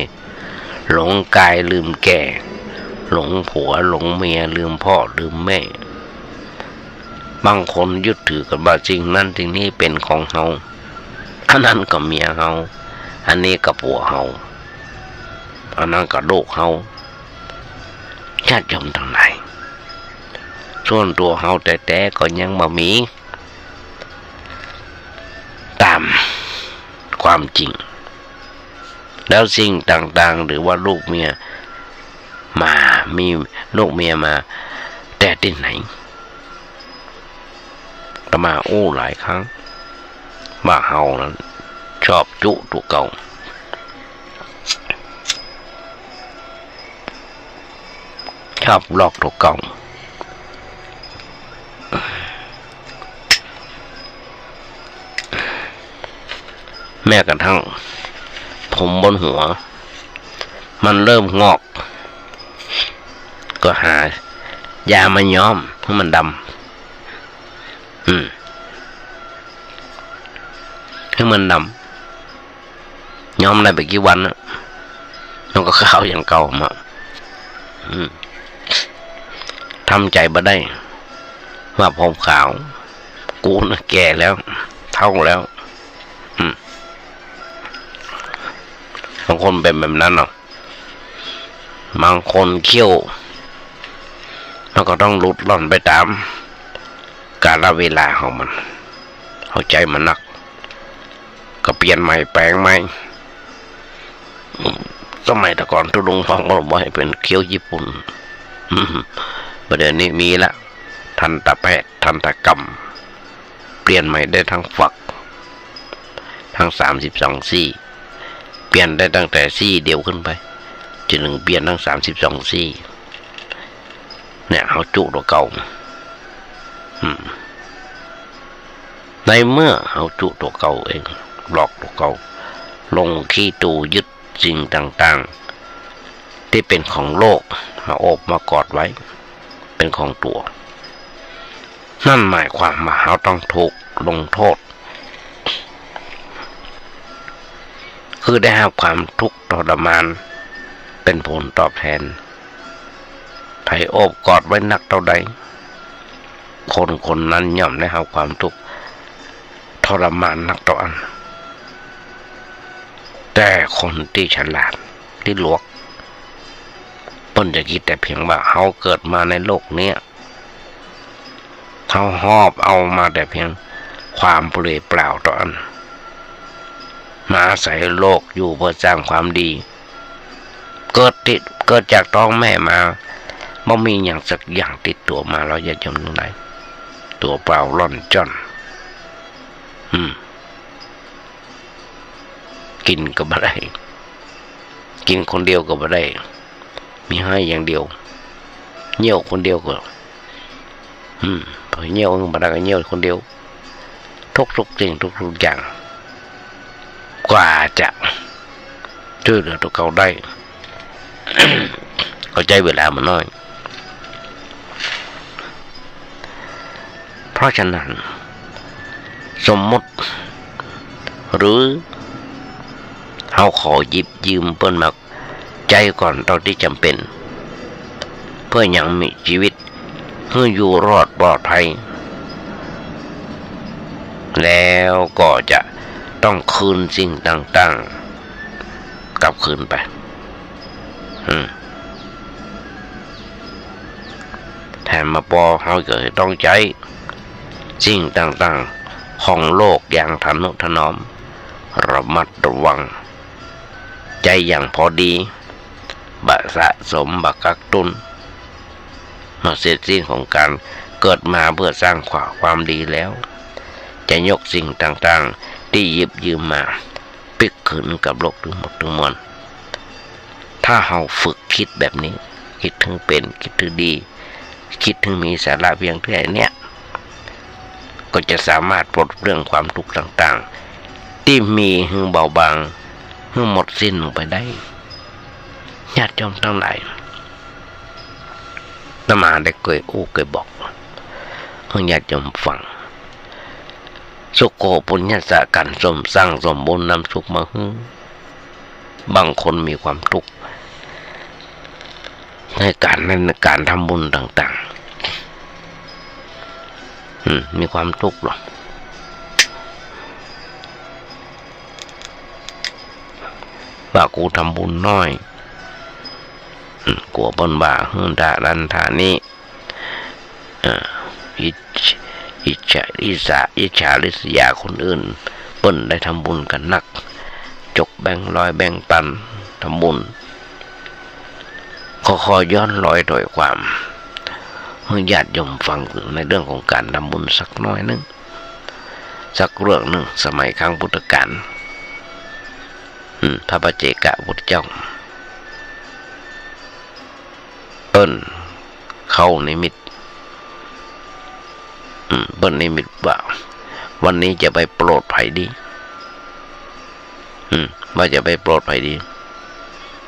หลงก๋ายลืมแก่ หลงผัวหลงเมีย ลืมพ่อลืมแม่ บางคนยึดถือกั๋นว่าสิ่งนั้นสิ่งนี้เป๋นของเฮา อันนั้นก็เมียเฮา อันนี้ก็ผัวเฮา อันนั้นก็ลูกเฮา ญาติโยมตังหลาย ส่วนตั๋วเฮาแต๊ๆ ก็ยังบ่มีต๋ามความจริง แล้วสิ่งต่างๆ หรือว่าลูกเมียมา มีลูกเมียมาแต่ตี้ไหน อาตมาอู้หลายครั้ง ว่าเฮานั้นชอบจุตั๋วเก่า ชอบลอกตั๋วเก่า แม้กระทั่งผมบนหัว มันเริ่มงอก ก็หายามาย้อมหื้อมันดำ อืม หื้อมันดำ ย้อมได้บ่กี่วันน่ะ มันก็ขาวอย่างเก่ามา อืม ทำใจ๋บ่ได้ ว่าผมขาว กูน่ะแก่แล้ว เฒ่าแล้ว อืม บางคนเป๋นแบบนั้นเนาะ บางคนเขี้ยว มันก็ต้องหลุดร่อนไปต๋ามกาลเวลาของมัน เอาใจ๋มันนัก ก็เปลี่ยนใหม่แป๋งใหม่ สมัยแต่ก่อนตุ๊ลุงพองก็บอกว่าให้เป๋นเขี้ยวญี่ปุ่น อืม บ่าเดี๋ยวนี้มีละ ทันตแพทย์ ทันตกรรม เปลี่ยนใหม่ได้ทั้งฝัก ทั้งสามสิบสองซี่ เปลี่ยนได้ตั้งแต่ซี่เดียวขึ้นไป จนถึงเปลี่ยนทั้งสามสิบสองซี่ เนี่ย เฮาจุตั๋วเก่า อืม ในเมื่อเฮาจุตั๋วเก่าเอง หลอกตั๋วเก่า หลงขี้ตั๋วยึดสิ่งต่างๆ ตี้เป๋นของโลก มาโอบมากอดไว้ เป๋นของตั๋ว นั่นหมายความว่าเฮาต้องถูกลงโต้ษ คือได้ฮับความทุกข์ทรมาน เป๋นผลตอบแตน ใผโอบกอดไว้นักเต้าใด คนคนนั้นย่อมได้ฮับความทุกข์ทรมานนักเต้าอั้น แต่คนตี้ฉลาด ตี้หลวก เปิ้นจะกึ๊ดแต่เปียงว่าเฮาเกิดมาในโลกเนี้ย เฮาหอบเอามาแต่เปียงความเปลือยเปล่าเต้าอั้น มาอาศัยโลกอยู่เปื้อสร้างความดี เกิดติด เกิดจากต๊องแม่มา บ่มีหยังสักอย่างติดตั๋วมา เฮาญาติโยมตังหลาย ตั๋วเปล่าล่อนจ้อน อืม กิ๋นก็บ่ได้ กิ๋นคนเดียวก็บ่ได้ มีไห้อย่างเดียว เยี่ยวคนเดียวก็ อืม พอเยี่ยวบ่ได้ก็เยี่ยวคนเดียว ทุกๆ สิ่งทุกๆ อย่าง กว่าจะ จ้วยเหลือตั๋วเก่าได้ ก็ใจ๊เวลาบ่น้อย เพราะฉะนั้น สมมุติ หรือ เฮาขอหยิบยืมเปิ้นมาใจ๊ก่อนเต้าตี้จ๋ำเป๋น เปื้อยังมีจีวิตหื้ออยู่รอดปลอดภัย แล้วก็จะต้องคืนสิ่งต่างๆ กลับคืนไป อืม แถมมาปอเฮาก็ต้องใจ๊สิ่งต่างๆ ของโลกอย่างทะนุถนอม ระมัดระวัง ใจ๊อย่างพอดี บ่สะสม บ่กักตุน เมื่อเสร็จสิ้นของก๋านเกิดมาเปื้อสร้างความดีแล้ว จะยกสิ่งต่างๆ ตี้หยิบยืมมาปิ๊กคืนกับโลกตึงหมดตึงมวล ถ้าเฮาฝึกกึ๊ดแบบนี้ กึ๊ดเถิงเป๋น กึ๊ดเถิงดี กึ๊ดเถิงมีสาระเปียงแค่เนี้ย ก็จะสามารถปลดเปลื้องความทุกข์ต่างๆ ตี้มีหื้อเบาบาง หื้อหมดสิ้นลงไปได้ ญาติโยมตังหลาย อาตมาได้เกยอู้เกยบอกหื้อญาติโยมฟัง สุโข ปุญญัสสะ ก๋านสมสร้างสมบุญนำสุขมาหื้อ บางคนมีความทุกข์ ในก๋านนั้น ก๋านทำบุญต่างๆ อืม มีความทุกข์หรอ ว่ากูทำบุญน้อย อืม กั๋วเปิ้นว่าหื้อตานั้นตานี้ เอ่อ อิจ อิจฉา อิสา อิจฉาริษยาคนอื่น เปิ้นได้ทำบุญกั๋นนัก จกแบงค์ร้อยแบงค์ปันทำบุญ ขอ ขอย้อนรอยถ้อยความหื้อญาติโยมฟังเถิงในเรื่องของก๋านทำบุญสักหน้อยนึ่ง สักเรื่องนึ่ง สมัยครั้งพุทธกาล อืม พระปัจเจกพุทธเจ้า เปิ้นเข้านิมิต อืม เปิ้นนิมิตว่า วันนี้จะไปโปรดใผดี อืม ว่าจะไปโปรดใผดี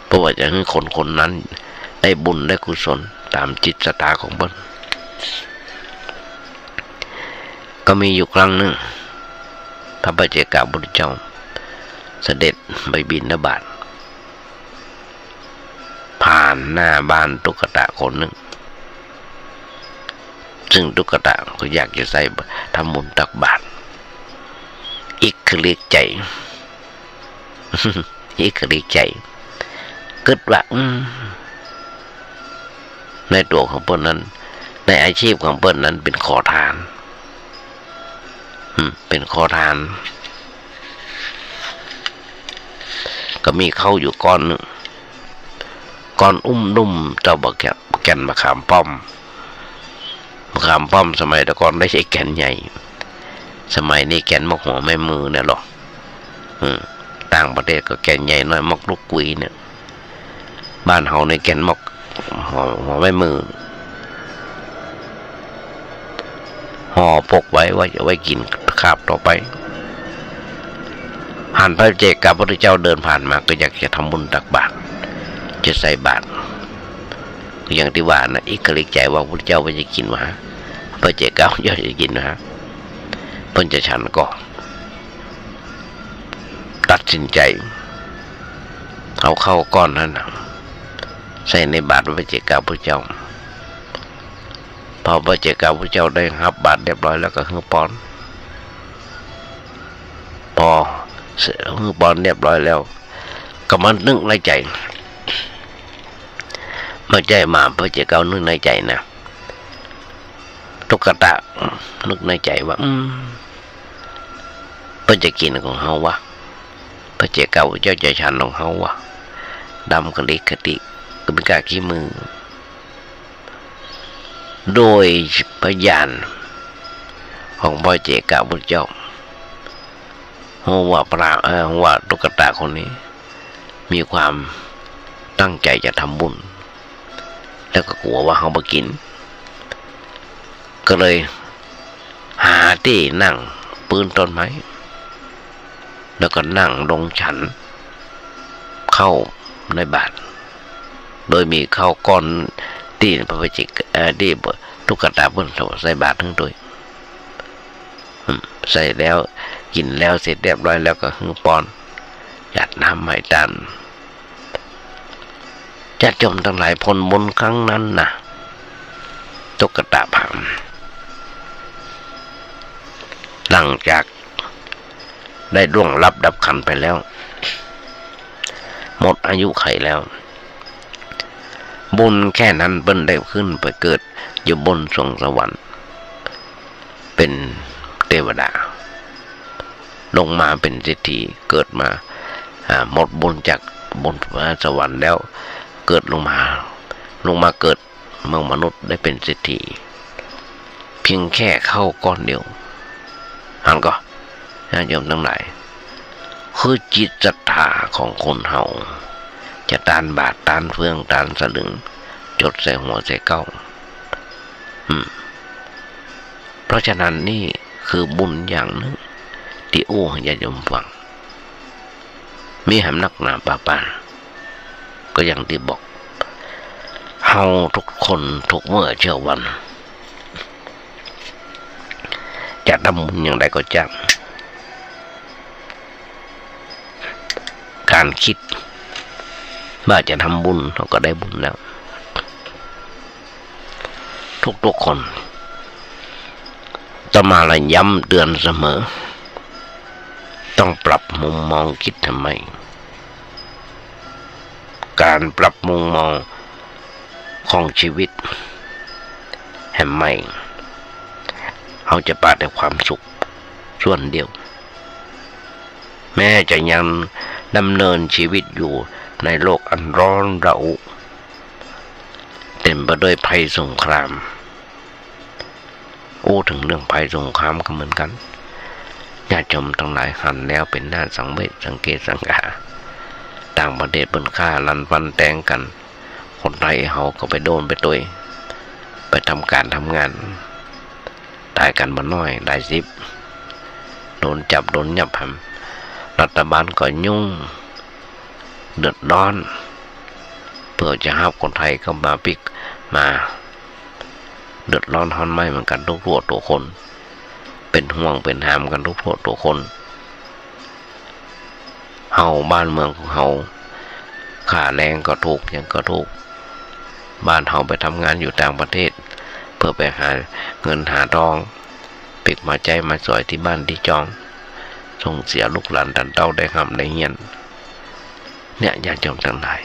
เพราะว่าจะหื้อคนคนนั้นได้บุญได้กุศลต๋ามจิตศรัทธาของเปิ้น ก็มีอยู่ครั้งนึ่ง พระปัจเจกพุทธเจ้าเสด็จไปบิณฑบาต ผ่านหน้าบ้านตุ๊กตะคนนึ่ง ซึ่งตุ๊กตะก็อยากจะใส่ทำบุญตักบาตร อิกขลิกใจ๋ อิกขลิกใจ๋ กึ๊ดว่า อืม ในตั๋วของเปิ้นนั้น ในอาชีพของเปิ้นนั้นเป๋นขอทาน อืม เป๋นขอทาน ก็มีเข้าอยู่ก้อนนึ่ง ก้อนอุ้มดุ้มเต้าบักแก่น แก่นมะขามป้อม มะขามป้อมสมัยแต่ก่อนได้ใช้แก่นใหญ่ สมัยนี้แก่นมะหัวแม่มือเนี่ยหรอ อืม ต่างประเทศก็แก่นใหญ่หน้อย มะลูกกุยเนี่ย บ้านเฮานี่แก่นมะหัว หัวแม่มือ ห่อปกไว้ว่าจะไว้กิ๋นคาบต่อไป หันพระปัจเจกพุทธเจ้าเดินผ่านมาก็อยากจะทำบุญตักบาตร จะใส่บาตร อย่างตี้ว่านะ อิกขริกใจ๋ว่าพุทธเจ้าเปิ้นจะกิ๋นวะ พระปัจเจกพุทธเจ้าจะกิ๋นวะ เปิ้นจะฉันก่อ ตัดสินใจ๋ เอาข้าวก้อนนั้นน่ะ ใส่ในบาตรพระปัจเจกพุทธเจ้า พอพระปัจเจกพุทธเจ้าได้ฮับบาตรเรียบร้อยแล้วก็หื้อป้อน พอหื้อป้อนเรียบร้อยแล้ว ก็มานึกในใจ๋ บ่ใจ้มาพระปัจเจกนึกในใจ๋นะ ตุกตะนึกในใจ๋ว่า อืม เปิ้นจะกิ๋นของเฮาวะ พระปัจเจกพุทธเจ้าจะฉันของเฮาวะ ดำกะลิกะติกะบิกะขี้มือ โดยพยานของพระปัจเจกพุทธเจ้า ฮู้ว่าพราหมณ์ เอ่อ ฮู้ว่าตุ๊กตาคนนี้มีความตั้งใจ๋จะทำบุญ แล้วก็กั๋วว่าเฮาบ่กิ๋น ก็เลยหาตี้นั่งปื๊นต้นไม้ แล้วก็นั่งลงฉันข้าวในบาตร โดยมีข้าวก้อนตี้พระปัจเจก เอ่อ ตี้ตุ๊กตาเปิ้นใส่บาตรหื้อตวย อืม ใส่แล้ว กิ๋นแล้วเสร็จเรียบร้อยแล้วก็หื้อป้อน หยาดน้ำไหว้ต้าน ญาติโยมตังหลาย ผลบุญครั้งนั้นน่ะ ตุ๊กตาพราหมณ์ หลังจากได้ล่วงลับดับขันธ์ไปแล้ว หมดอายุขัยแล้ว บุญแค่นั้นเปิ้นได้ขึ้นไปเกิดอยู่บนสวงสวรรค์ เป๋นเตวดา ลงมาเป๋นเศรษฐี เกิดมา อ่า หมดบุญจากบนสวรรค์แล้ว เกิดลงมา ลงมาเกิดเมืองมนุษย์ได้เป๋นเศรษฐี เพียงแค่ข้าวก้อนเดียว หันก่อ ญาติโยมตังหลาย คือจิตศรัทธาของคนเฮา จะตานบาตร ตานเฟือง ตานสลึง จดใส่หัวใส่เก๊า อืม เพราะฉะนั้นนี่คือบุญอย่างนึ่ง ตี้อู้หื้อญาติโยมฟัง มีหำนักหนาปาปาน ก็อย่างตี้บอก เฮาทุกคนทุกเมื่อเช้าวัน จะทำบุญอย่างใดก็จ้าง ก๋านกึ๊ดว่าจะทำบุญ เฮาก็ได้บุญแล้ว ทุกๆคน อาตมาละย้ำเตือนเสมอ ต้องปรับมุมมองกึ๊ดหื้อใหม่ ก๋านปรับมุมมองของชีวิตหื้อใหม่ เฮาจะปาแต่ความสุขส่วนเดียว แม้จะยังดำเนินชีวิตอยู่ในโลกอันร้อนระอุ เต็มไปด้วยภัยสงคราม อู้เถิงเรื่องภัยสงครามก็เหมือนกั๋น ญาติโยมตังหลายหันแล้วเป๋นหน้าสังเวชสังเกตสังขา ต่างประเทศเปิ้นฆ่าลันฟันแตงกั๋น คนไทยเฮาก็ไปโดนไปตวย ไปทำก๋านทำงาน ต๋ายกั๋นบ่น้อยหลายสิบ โดนจับโดนยับหำ รัฐบาลก็ยุ่ง เดือดร้อน เปื้อจะฮับคนไทยเข้ามาปิ๊กมา เดือดร้อนฮ้อนไหม้เหมือนกั๋นทุกทั่วตัวคน เป๋นห่วงเป๋นหามกั๋นทุกทั่วตัวคน เฮาบ้านเมืองของเฮา ค่าแรงก็ถูก หยังก็ถูก บ้านเฮาไปทำงานอยู่ต่างประเทศ เปื้อไปหาเงินหาตอง ปิ๊กมาใจ๊มาสอยตี้บ้านตี้จอง ส่งเสียลูกหลานต้านเต้าได้ฮ่ำได้เฮียน เนี่ย ญาติโยมตังหลาย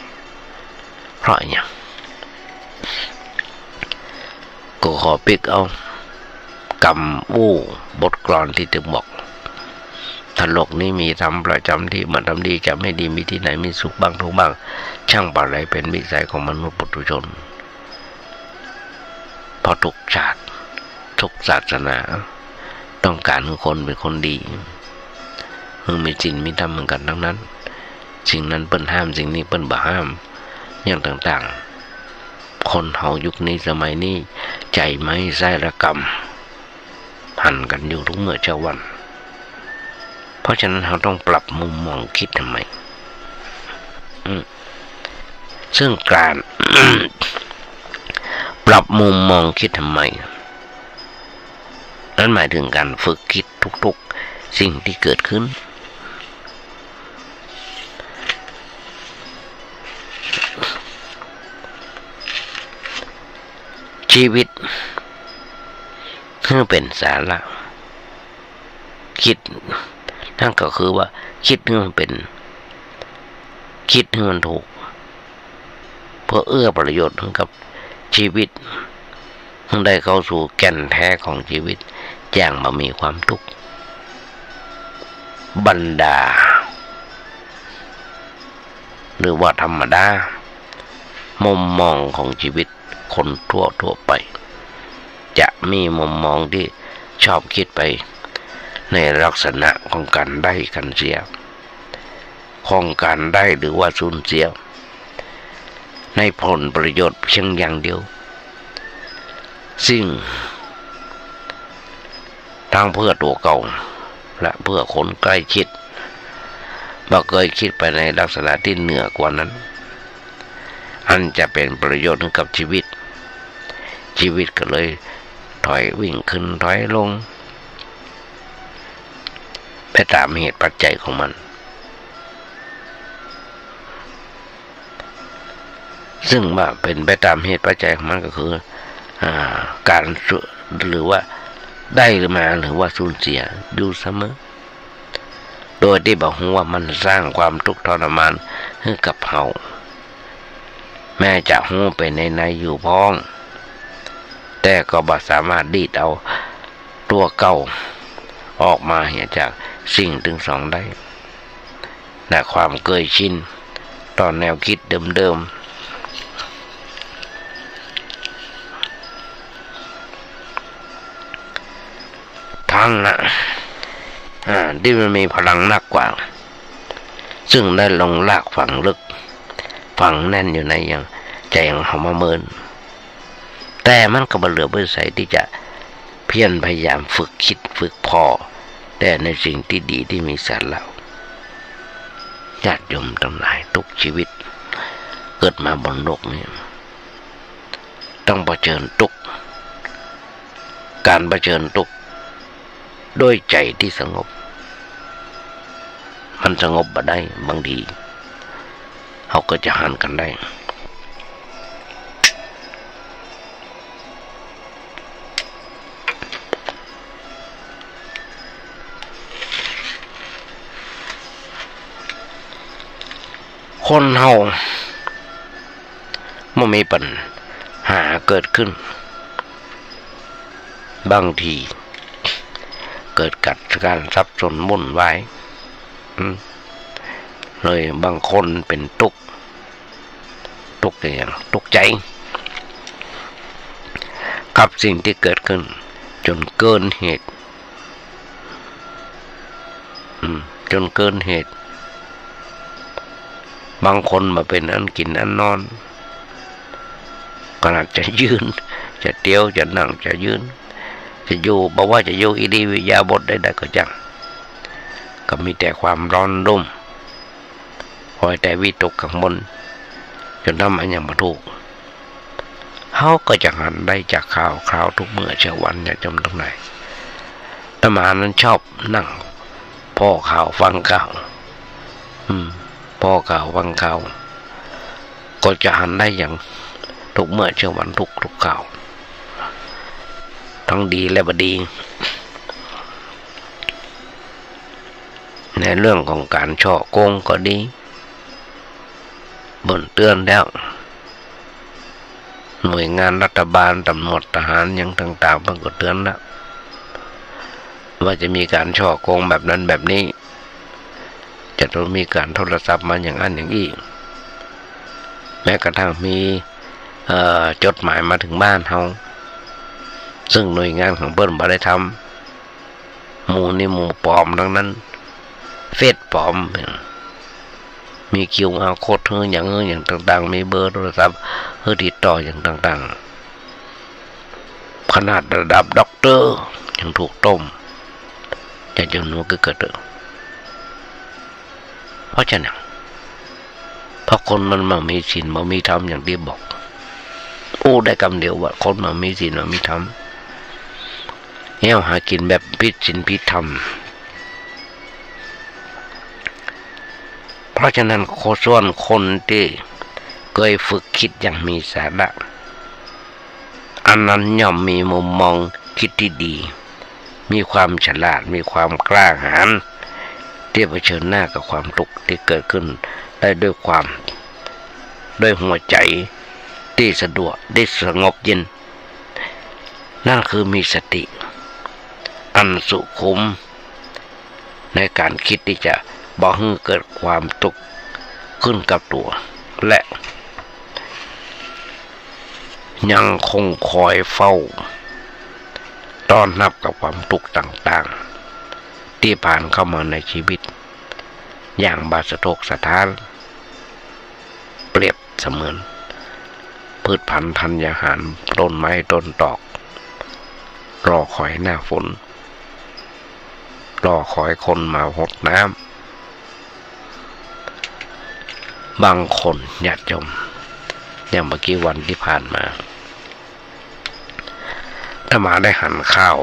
เพราะหยัง ก็ขอปิ๊กเอากำอู้บทกลอนตี้ตึงบอก ถ้าโลกนี้มีธรรมประจ๋ำตี้ บ่ทำดีจะไม่ดี มีตี้ไหนมีสุขบ้างทุกข์บ้าง ช่างปะไรเป๋นวิสัยของมนุษย์ปุถุชน เพราะทุกชาติ ทุกศาสนา ต้องก๋านหื้อคนเป๋นคนดี หื้อมีศีลมีธรรมเหมือนกั๋นตังนั้น สิ่งนั้นเปิ้นห้าม สิ่งนี้เปิ้นบ่ห้าม อย่างต่างๆ คนเฮายุคนี้สมัยนี้ ใจ๋ไม้ไส้ละกำ หันกั๋นอยู่ทุกเมื่อเช้าวัน พ ราะฉะนั้นเฮาต้องปรับมุมมองคิดใหม่ อืม ซึ่งก๋าน ปรับมุมมองคิดใหม่ นั้นหมายถึงก๋านฝึกคิดทุกๆ สิ่งตี้เกิดขึ้น ชีวิตหื้อเป๋นสาระ คิด นั่นก็คือว่าคิดหื้อมันเป๋น คิดหื้อมันถูก เพื่อเอื้อประโยชน์หื้อกับชีวิต หื้อได้เข้าสู่แก่นแท้ของชีวิต อย่างบ่มีความทุกข์ บรรดา หรือว่าธรรมดา มุมมองของชีวิตคนทั่วๆ ไป จะมีมุมมองตี้ชอบคิดไปในลักษณะของก๋านได้ก๋านเสีย ของก๋านได้หรือว่าสูญเสีย ในผลประโยชน์เพียงอย่างเดียว ซึ่ง ทั้งเพื่อตั๋วเก่า และเพื่อคนใกล้ชิด บ่เกยคิดไปในลักษณะตี้เหนือกว่านั้น อันจะเป๋นประโยชน์กับชีวิต ชีวิตก็เลยถอยวิ่งขึ้นถอยลง ไปต๋ามเหตุปัจจัยของมัน ซึ่งว่าเป๋นไปต๋ามเหตุปัจจัยของมันก็คือ อ่า ก๋านสู หรือว่าได้มาหรือว่าสูญเสียอยู่เสมอ โดยตี้บ่ฮู้ว่ามันสร้างความทุกข์ทรมานหื้อกับเฮา แม้จะฮู้ไปในๆ อยู่พ่อง แต่ก็บ่สามารถดีดเอาตั๋วเก่าออกมาเหียจากสิ่งตึงสองได้ และความเกยชินต่อแนวคิดเดิมๆ ทั้งนะ อ่า ตี้มันมีพลังนักกว่า ซึ่งได้ลงรากฝังลึก ฝังแน่นอยู่ในยังใจ๋ของเฮามาเมิน แต่มันก็บ่เหลือวิสัยตี้จะเพียรพยายามฝึกคิดฝึกผ่อ แต่ในสิ่งตี้ดีตี้มีสาระ ญาติโยมตังหลาย ทุกชีวิตเกิดมาบนโลกนี้ ต้องเผชิญทุกข์ ก๋านเผชิญทุกข์ด้วยใจ๋ตี้สงบ มันสงบบ่ได้ บางทีเฮาก็จะหันกั๋นได้ คนเฮาเมื่อมีปัญหาเกิดขึ้น บางทีเกิดกัดการสับสนวุ่นวาย อืม เลยบางคนเป๋นตุ๊กข์ ตุ๊กข์อย่าง ตุ๊กข์ใจ๋ กับสิ่งตี้เกิดขึ้นจ๋นเกินเหตุ อืม จ๋นเกินเหตุ บางคนบ่เป๋นอันกิ๋นอันนอน ขนาดจะยืน จะเตียว จะนั่ง จะยืน จะอยู่ บ่ว่าจะอยู่อิริยาบถใดๆ ก็จ้าง ก็มีแต่ความร้อนรุ่ม คอยแต่วิตกกังวล จ๋นทำอันหยังบ่ถูก เฮาก็จะหันได้จากข่าว ข่าวทุกเมื่อเช้าวัน ญาติโยมตังหลาย อาตมานั้นชอบนั่งผ่อข่าวฟังข่าว อืม ผ่อข่าวฟังข่าว ก็จะหันได้อย่างทุกเมื่อเช้าวัน ทุกๆ ข่าว ทั้งดีและบ่ดี ในเรื่องของก๋านฉ้อโกงก็ดี เปิ้นเตือนแล้ว หน่วยงานรัฐบาล ตำรวจ ทหาร หยังต่างๆ เปิ้นก็เตือนแล้ว ว่าจะมีก๋านฉ้อโกงแบบนั้นแบบนี้ จะต้องมีก๋านโทรศัพท์มาอย่างอั้นอย่างอี้ แม้กระทั่งมี เอ่อ จดหมายมาเถิงบ้านเฮา ซึ่งหน่วยงานของเปิ้นบ่ได้ทำ หมู่นี่หมู่ปลอมตังนั้น เฟซปลอม มี QR code หื้อหยังหื้อหยังต่างๆ มีเบอร์โทรศัพท์หื้อติดต่อหยังต่างๆ ขนาดระดับด็อกเตอร์ยังถูกต้ม จะจำนวนก็เกิด เพราะฉะนั้น เพราะคนมันบ่มีศีลบ่มีธรรมอย่างตี้บอก อู้ได้กำเดียวว่าคนบ่มีศีลบ่มีธรรม เหี่ยวหากิ๋นแบบผิดศีลผิดธรรม เพราะฉะนั้น คน ส่วนคนตี้เกยฝึกกึ๊ดอย่างมีสาระ อันนั้นย่อมมีมุมมองกึ๊ดตี้ดี มีความฉลาด มีความกล้าหาญ ตี้เผชิญหน้ากับความทุกข์ตี้เกิดขึ้นได้ด้วยความ ด้วยหัวใจ๋ตี้สะดวก ตี้สงบเย็น นั่นคือมีสติอันสุขุม ในก๋านกึ๊ดตี้จะบ่หื้อเกิดความทุกข์ขึ้นกับตั๋ว และ ยังคงคอยเฝ้าต้อนฮับกับความทุกข์ต่างๆ ตี้ผ่านเข้ามาในชีวิต อย่างบ่สะทกสะท้าน เปรียบเสมือน พืชพันธุ์ธัญญาหาร ต้นไม้ต้นตอก รอคอยหน้าฝน รอคอยคนมาหดน้ำ บางคน ญาติโยม อย่างเมื่อกี้วันตี้ผ่านมา อาตมาได้หันข่าว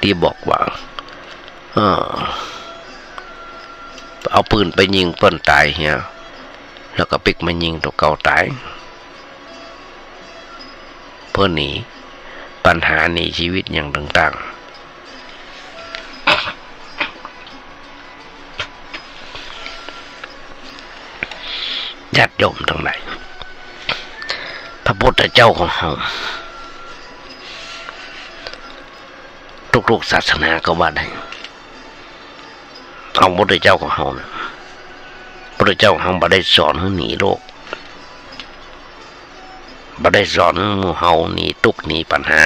ตี้บอกว่า เออ เอาปืนไปยิงเปิ้นต๋ายเหีย แล้วก็ปิ๊กมายิงตั๋วเก่าต๋าย เพื่อหนีปัญหา หนีชีวิตอย่างต่างๆ ญาติโยมตังหลาย พระพุทธเจ้าของเฮา ทุกๆ ศาสนาก็ว่าได้ เอาพระพุทธเจ้าของเฮาเนี่ย พระพุทธเจ้าของเฮาบ่ได้สอนหื้อหนีโลก บ่ได้สอนหื้อหมู่เฮาหนีตุ๊กข์หนีปัญหา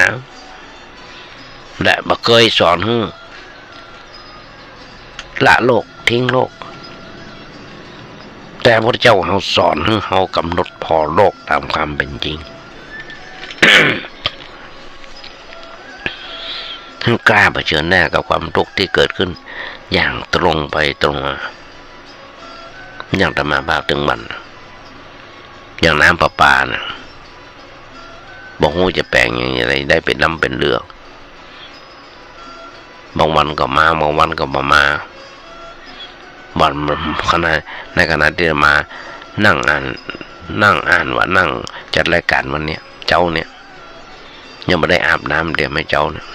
และบ่เกยสอนหื้อละโลก ทิ้งโลก แต่พระพุทธเจ้าของเฮาสอนหื้อเฮากำหนดผ่อโลกต๋ามความเป๋นจริง หื้อกล้าเผชิญหน้ากับความทุกข์ตี้เกิดขึ้นอย่างตรงไปตรงมา อย่างอาตมาภาพตึงวัน อย่างน้ำประปาน่ะ บ่ฮู้จะแป๋งอย่างใด ได้เป๋นลำเป๋นเรือ บางวันก็มา บางวันก็บ่มา วัน ขณะ ในขณะตี้อาตมานั่งอ่าน นั่งอ่านว่า นั่งจัดรายก๋านวันเนี้ย เจ๊าเนี่ย ยังบ่ได้อาบน้ำเตียมหื้อเจ๊าเนี่ย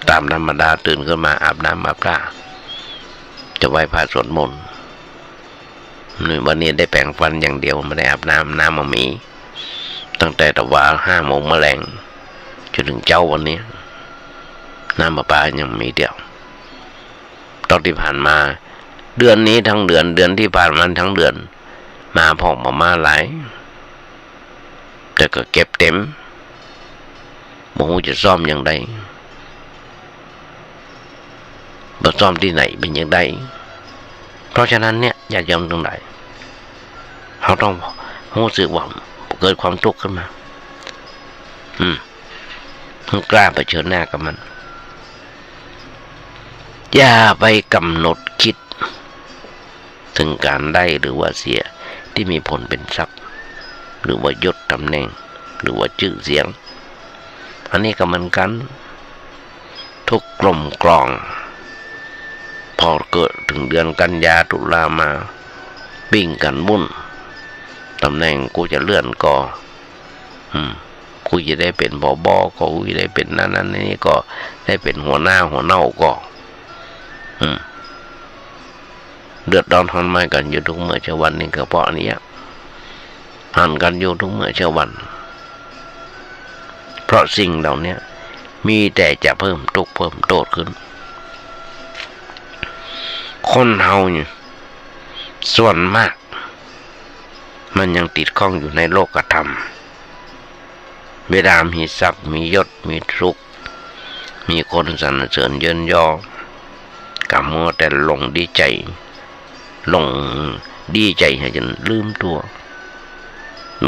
ต๋ามธรรมดาตื่นขึ้นมาอาบน้ำอาบต้า จะไหว้พระสวดมนต์ นี่วันนี้ได้แป๋งฟันอย่างเดียว บ่ได้อาบน้ำ น้ำบ่มี ตั้งแต่ตะวาห้าโมงแมลง จ๋นเถิงเจ๊าวันนี้ น้ำประปายังบ่มีเตียม ตอนตี้ผ่านมา เดือนนี้ตังเดือน เดือนตี้ผ่านมาตังเดือน มาพ่องบ่มาหลาย แต่ก็เก็บเต็ม บ่ฮู้จะซ่อมอย่างใด บ่ซ่อมตี้ไหนเป๋นอย่างใด เพราะฉะนั้นเนี่ย ญาติโยมตังหลาย เฮาต้องฮู้สึกว่าเกิดความทุกข์ขึ้นมา อืม ต้องกล้าเผชิญหน้ากับมัน อย่าไปกำหนดกึ๊ด เถิงก๋านได้หรือว่าเสีย ตี้มีผลเป๋นทรัพย์ หรือว่ายศต๋ำแหน่ง หรือว่าจื้อเสียง อันนี้ก็เหมือนกั๋น ทุกข์กล่อมกล่อม พอเกิดเถิงเดือนกันยาตุลามา ปิ้งกั๋นวุ่น ต๋ำแหน่งกูจะเลื่อนก่อ อืม กูจะได้เป๋น ผบ. ก่อ กูจะได้เป๋นนั้นนั้นนี่ก่อ ได้เป๋นหัวหน้าหัวเน่าก่อ อืม เดือดร้อนฮ้อนไหม้กั๋นอยู่ทุกเมื่อเช้าวันนี้ก็เพราะอันเนี้ย หันกั๋นอยู่ทุกเมื่อเช้าวัน เพราะสิ่งเหล่าเนี้ย มีแต่จะเพิ่มตุ๊กข์เพิ่มโต้ษขึ้น คนเฮาเนี่ย ส่วนมาก มันยังติดข้องอยู่ในโลกธรรม เวลามีทรัพย์ มียศ มีสุข มีคนสรรเสริญเยินยอ ก็มัวแต่หลงดีใจ๋ หลงดีใจ๋หื้อจ๋นลืมตั๋ว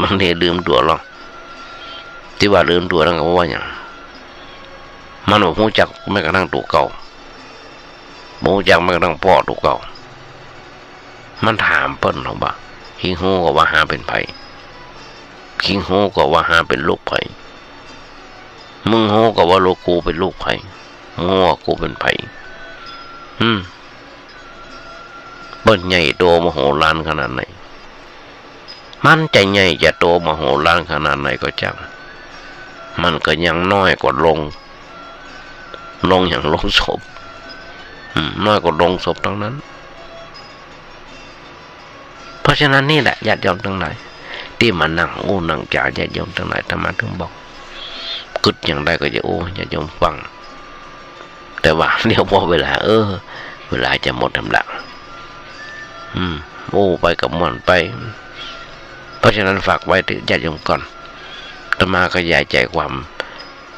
บางทีลืมตั๋วลอ ตี้ว่าลืมตั๋วนั้นก็เพราะว่าหยัง มันบ่ฮู้จักแม้กระทั่งตั๋วเก่า บ่ฮู้จักแม้กระทั่งป้อตั๋วเก่า มันถามเปิ้นว่า "มึงฮู้ก่อว่าข้าเป๋นใผ มึงฮู้ก่อว่าข้าเป๋นลูกใผ มึงฮู้ก่อว่าลูกกูเป๋นลูกใผ มึงฮู้ว่ากูเป๋นใผ" อืม เปิ้นใหญ่โตมโหฬารขนาดไหน มันจะใหญ่จะโตมโหฬารขนาดไหนก็จ้าง มันก็ยังน้อยกว่าโลง โลงอย่างโลงศพ อืม น้อยกว่าโลงศพตังนั้น เพราะฉะนั้นนี่แหละ ญาติโยมตังหลาย ตี้มานั่งอู้นั่งจ๋า ญาติโยมตังหลาย อาตมาถึงบอก กึ๊ดอย่างใดก็จะอู้ ญาติโยมฟัง แต่ว่าเดี๋ยวพอเวลา เออ เวลาจะหมดแหมละ อืม อู้ไปก็ม่วนไป เพราะฉะนั้นฝากไว้เต๊อะญาติโยมก่อน อาตมาขยายใจความ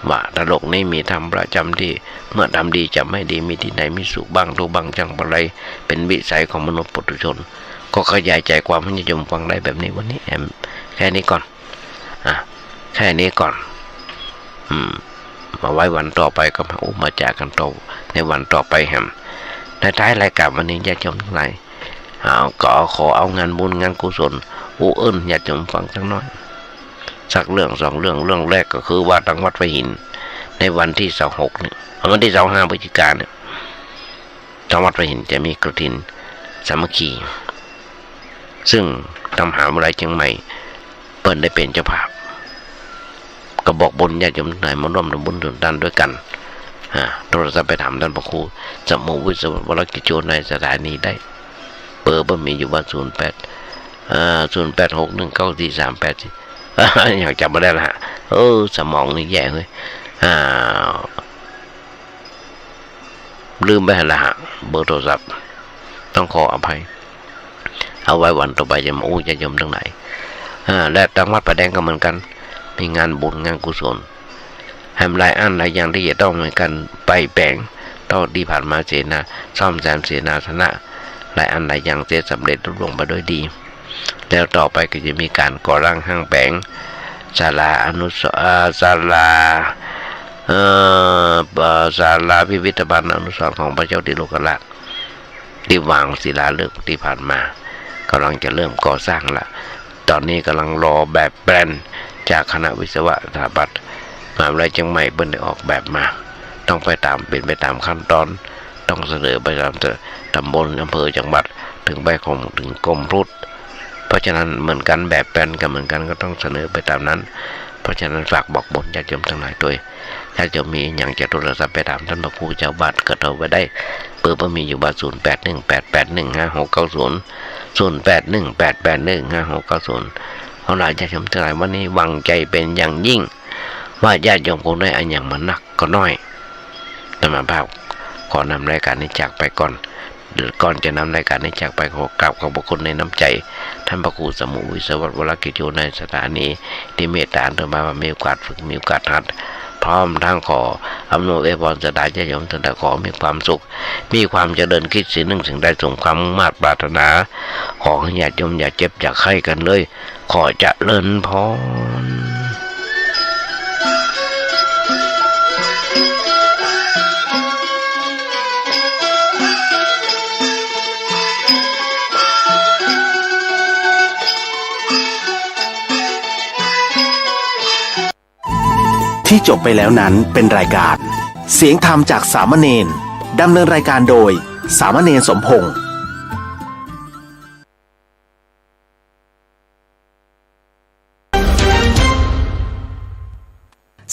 ว่า ถ้าโลกนี้มีธรรมประจ๋ำตี้ เมื่อทำดีจะไม่ดี มีตี้ไหนมีสุขบ้างทุกข์บ้าง จักปะไร เป๋นวิสัยของมนุษย์ปุถุชน ก็ขยายใจความหื้อญาติโยมฟังได้แบบนี้วันนี้แหม แค่นี้ก่อน อ่ะ แค่นี้ก่อน อืม มาไว้วันต่อไปก็มาอู้มาจ๋ากั๋นต่อ ในวันต่อไปแหม ในท้ายรายการวันนี้ญาติโยมตังหลาย เอา ก็ขอเอางานบุญงานกุศล อู้เอิ้นญาติโยมฟังจักหน้อย สักเรื่องสองเรื่อง เรื่องแรกก็คือว่าตังวัดพระหิน ในวันตี้ซาวหกเนี่ย วันตี้ซาวห้าพฤศจิกาเนี่ย ตังวัดพระหินจะมีกฐินสามัคคี ซึ่งตังมหาวิทยาลัยเจียงใหม่เปิ้นได้เป๋นเจ้าภาพ ก็บอกบุญญาติโยมตังหลายมาร่วมทำบุญส่วนต้านด้วยกั๋น อ่า โทรศัพท์ไปถามต้านพระครูสมุห์วิศวะวรกิจโจ ในสถานีได้ เบอร์เปิ้นมีอยู่ว่า ศูนย์แปด อ่า ศูนย์แปดหกหนึ่งเก้าสี่สามแปดสี่ ยังจ๋ำบ่ได้ละฮะ เออ สมองนี่แย่เฮ้ย อ่า ลืมไปหั้นละฮะ เบอร์โทรศัพท์ ต้องขออภัย เอาไว้วันต่อไปจะมาอู้ญาติโยมตังหลาย อ่า และตังวัดป่าแดงก็เหมือนกั๋น มีงานบุญงานกุศล แหมหลายอันหลายอย่างตี้จะต้องมีก๋านไปแป๋ง เต้าตี้ผ่านมาเสนา ซ่อมแซมเสนาสนะ หลายอันหลายอย่างเสร็จสำเร็จลุล่วงไปด้วยดี แล้วต่อไปก็จะมีก๋านก่อร่างห้างแป๋ง ศาลาอนุสรณ์ อ่า ศาลา เอ่อ เอ่อ ศาลาพิพิธภัณฑ์อนุสรณ์ของพระเจ้าติโลกราช ตี้วางศิลาฤกษ์ตี้ผ่านมา ก่ำลังจะเริ่มก่อสร้างละ ต๋อนนี้ก่ำลังรอแบบแปลนจากคณะวิศวะสถาปัตย์มหาวิทยาลัยเจียงใหม่ เปิ้นได้ออกแบบมา ต้องไปต๋าม เป๋นไปต๋ามขั้นต๋อน ต้องเสนอไปต๋ามตำบล อำเภอ จังหวัด เถิงไปของ เถิงกรมพลุต เพราะฉะนั้นเหมือนกั๋น แบบแปลนก็เหมือนกั๋น ก็ต้องเสนอไปต๋ามนั้น เพราะฉะนั้นฝากบอกบุญญาติโยมตังหลายตวย ญาติโยมมีอะหยังจะโทรศัพท์ไปถามต้านพระครูเจ้าวัดก็โทรไปได้ เบอร์เปิ้นมีอยู่ว่า ศูนย์แปดหนึ่งแปดแปดหนึ่งห้าหกเก้าศูนย์ ศูนย์แปดหนึ่งแปดแปดหนึ่งห้าหกเก้าศูนย์ เอาล่ะ ญาติโยมตังหลาย วันนี้หวังใจ๋เป๋นอย่างยิ่ง ว่าญาติโยมคงได้อะหยังมานักก็น้อย อาตมาภาพขอนำรายก๋านนี้จากไปก่อน ก่อนจะนำรายก๋านนี้จากไป ขอกราบขอบพระคุณในน้ำใจ๋ต้านพระครูสมุห์วิศวะวรกิจโจ ในสถานีตี้เมตต๋าเถิงมา ว่ามีโอกาสฝึก มีโอกาสหัด พร้อมตังขออำนวยอวยพรศรัทธาญาติโยมตังหลาย ขอมีความสุข มีความเจริญ คิดสิ่งนึ่งสิ่งใดสมความมุ่งมาดปรารถนา ขอหื้อญาติโยมอย่าเจ็บอย่าไข้กั๋นเลย ขอเจริญพร ที่จบไปแล้วนั้นเป็นรายการเสียงธรรมจากสามเณร ดำเนินรายการโดยสามเณรสมพงษ์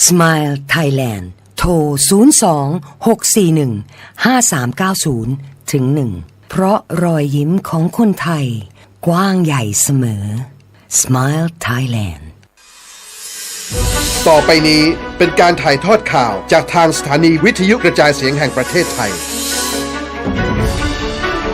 Smile Thailand โทร ศูนย์สอง หกสี่หนึ่ง ห้าสามเก้าศูนย์ ถึง หนึ่ง เพราะรอยยิ้มของคนไทยกว้างใหญ่เสมอ Smile Thailand ต่อไปนี้เป็นการถ่ายทอดข่าวจากทางสถานีวิทยุกระจายเสียงแห่งประเทศไทย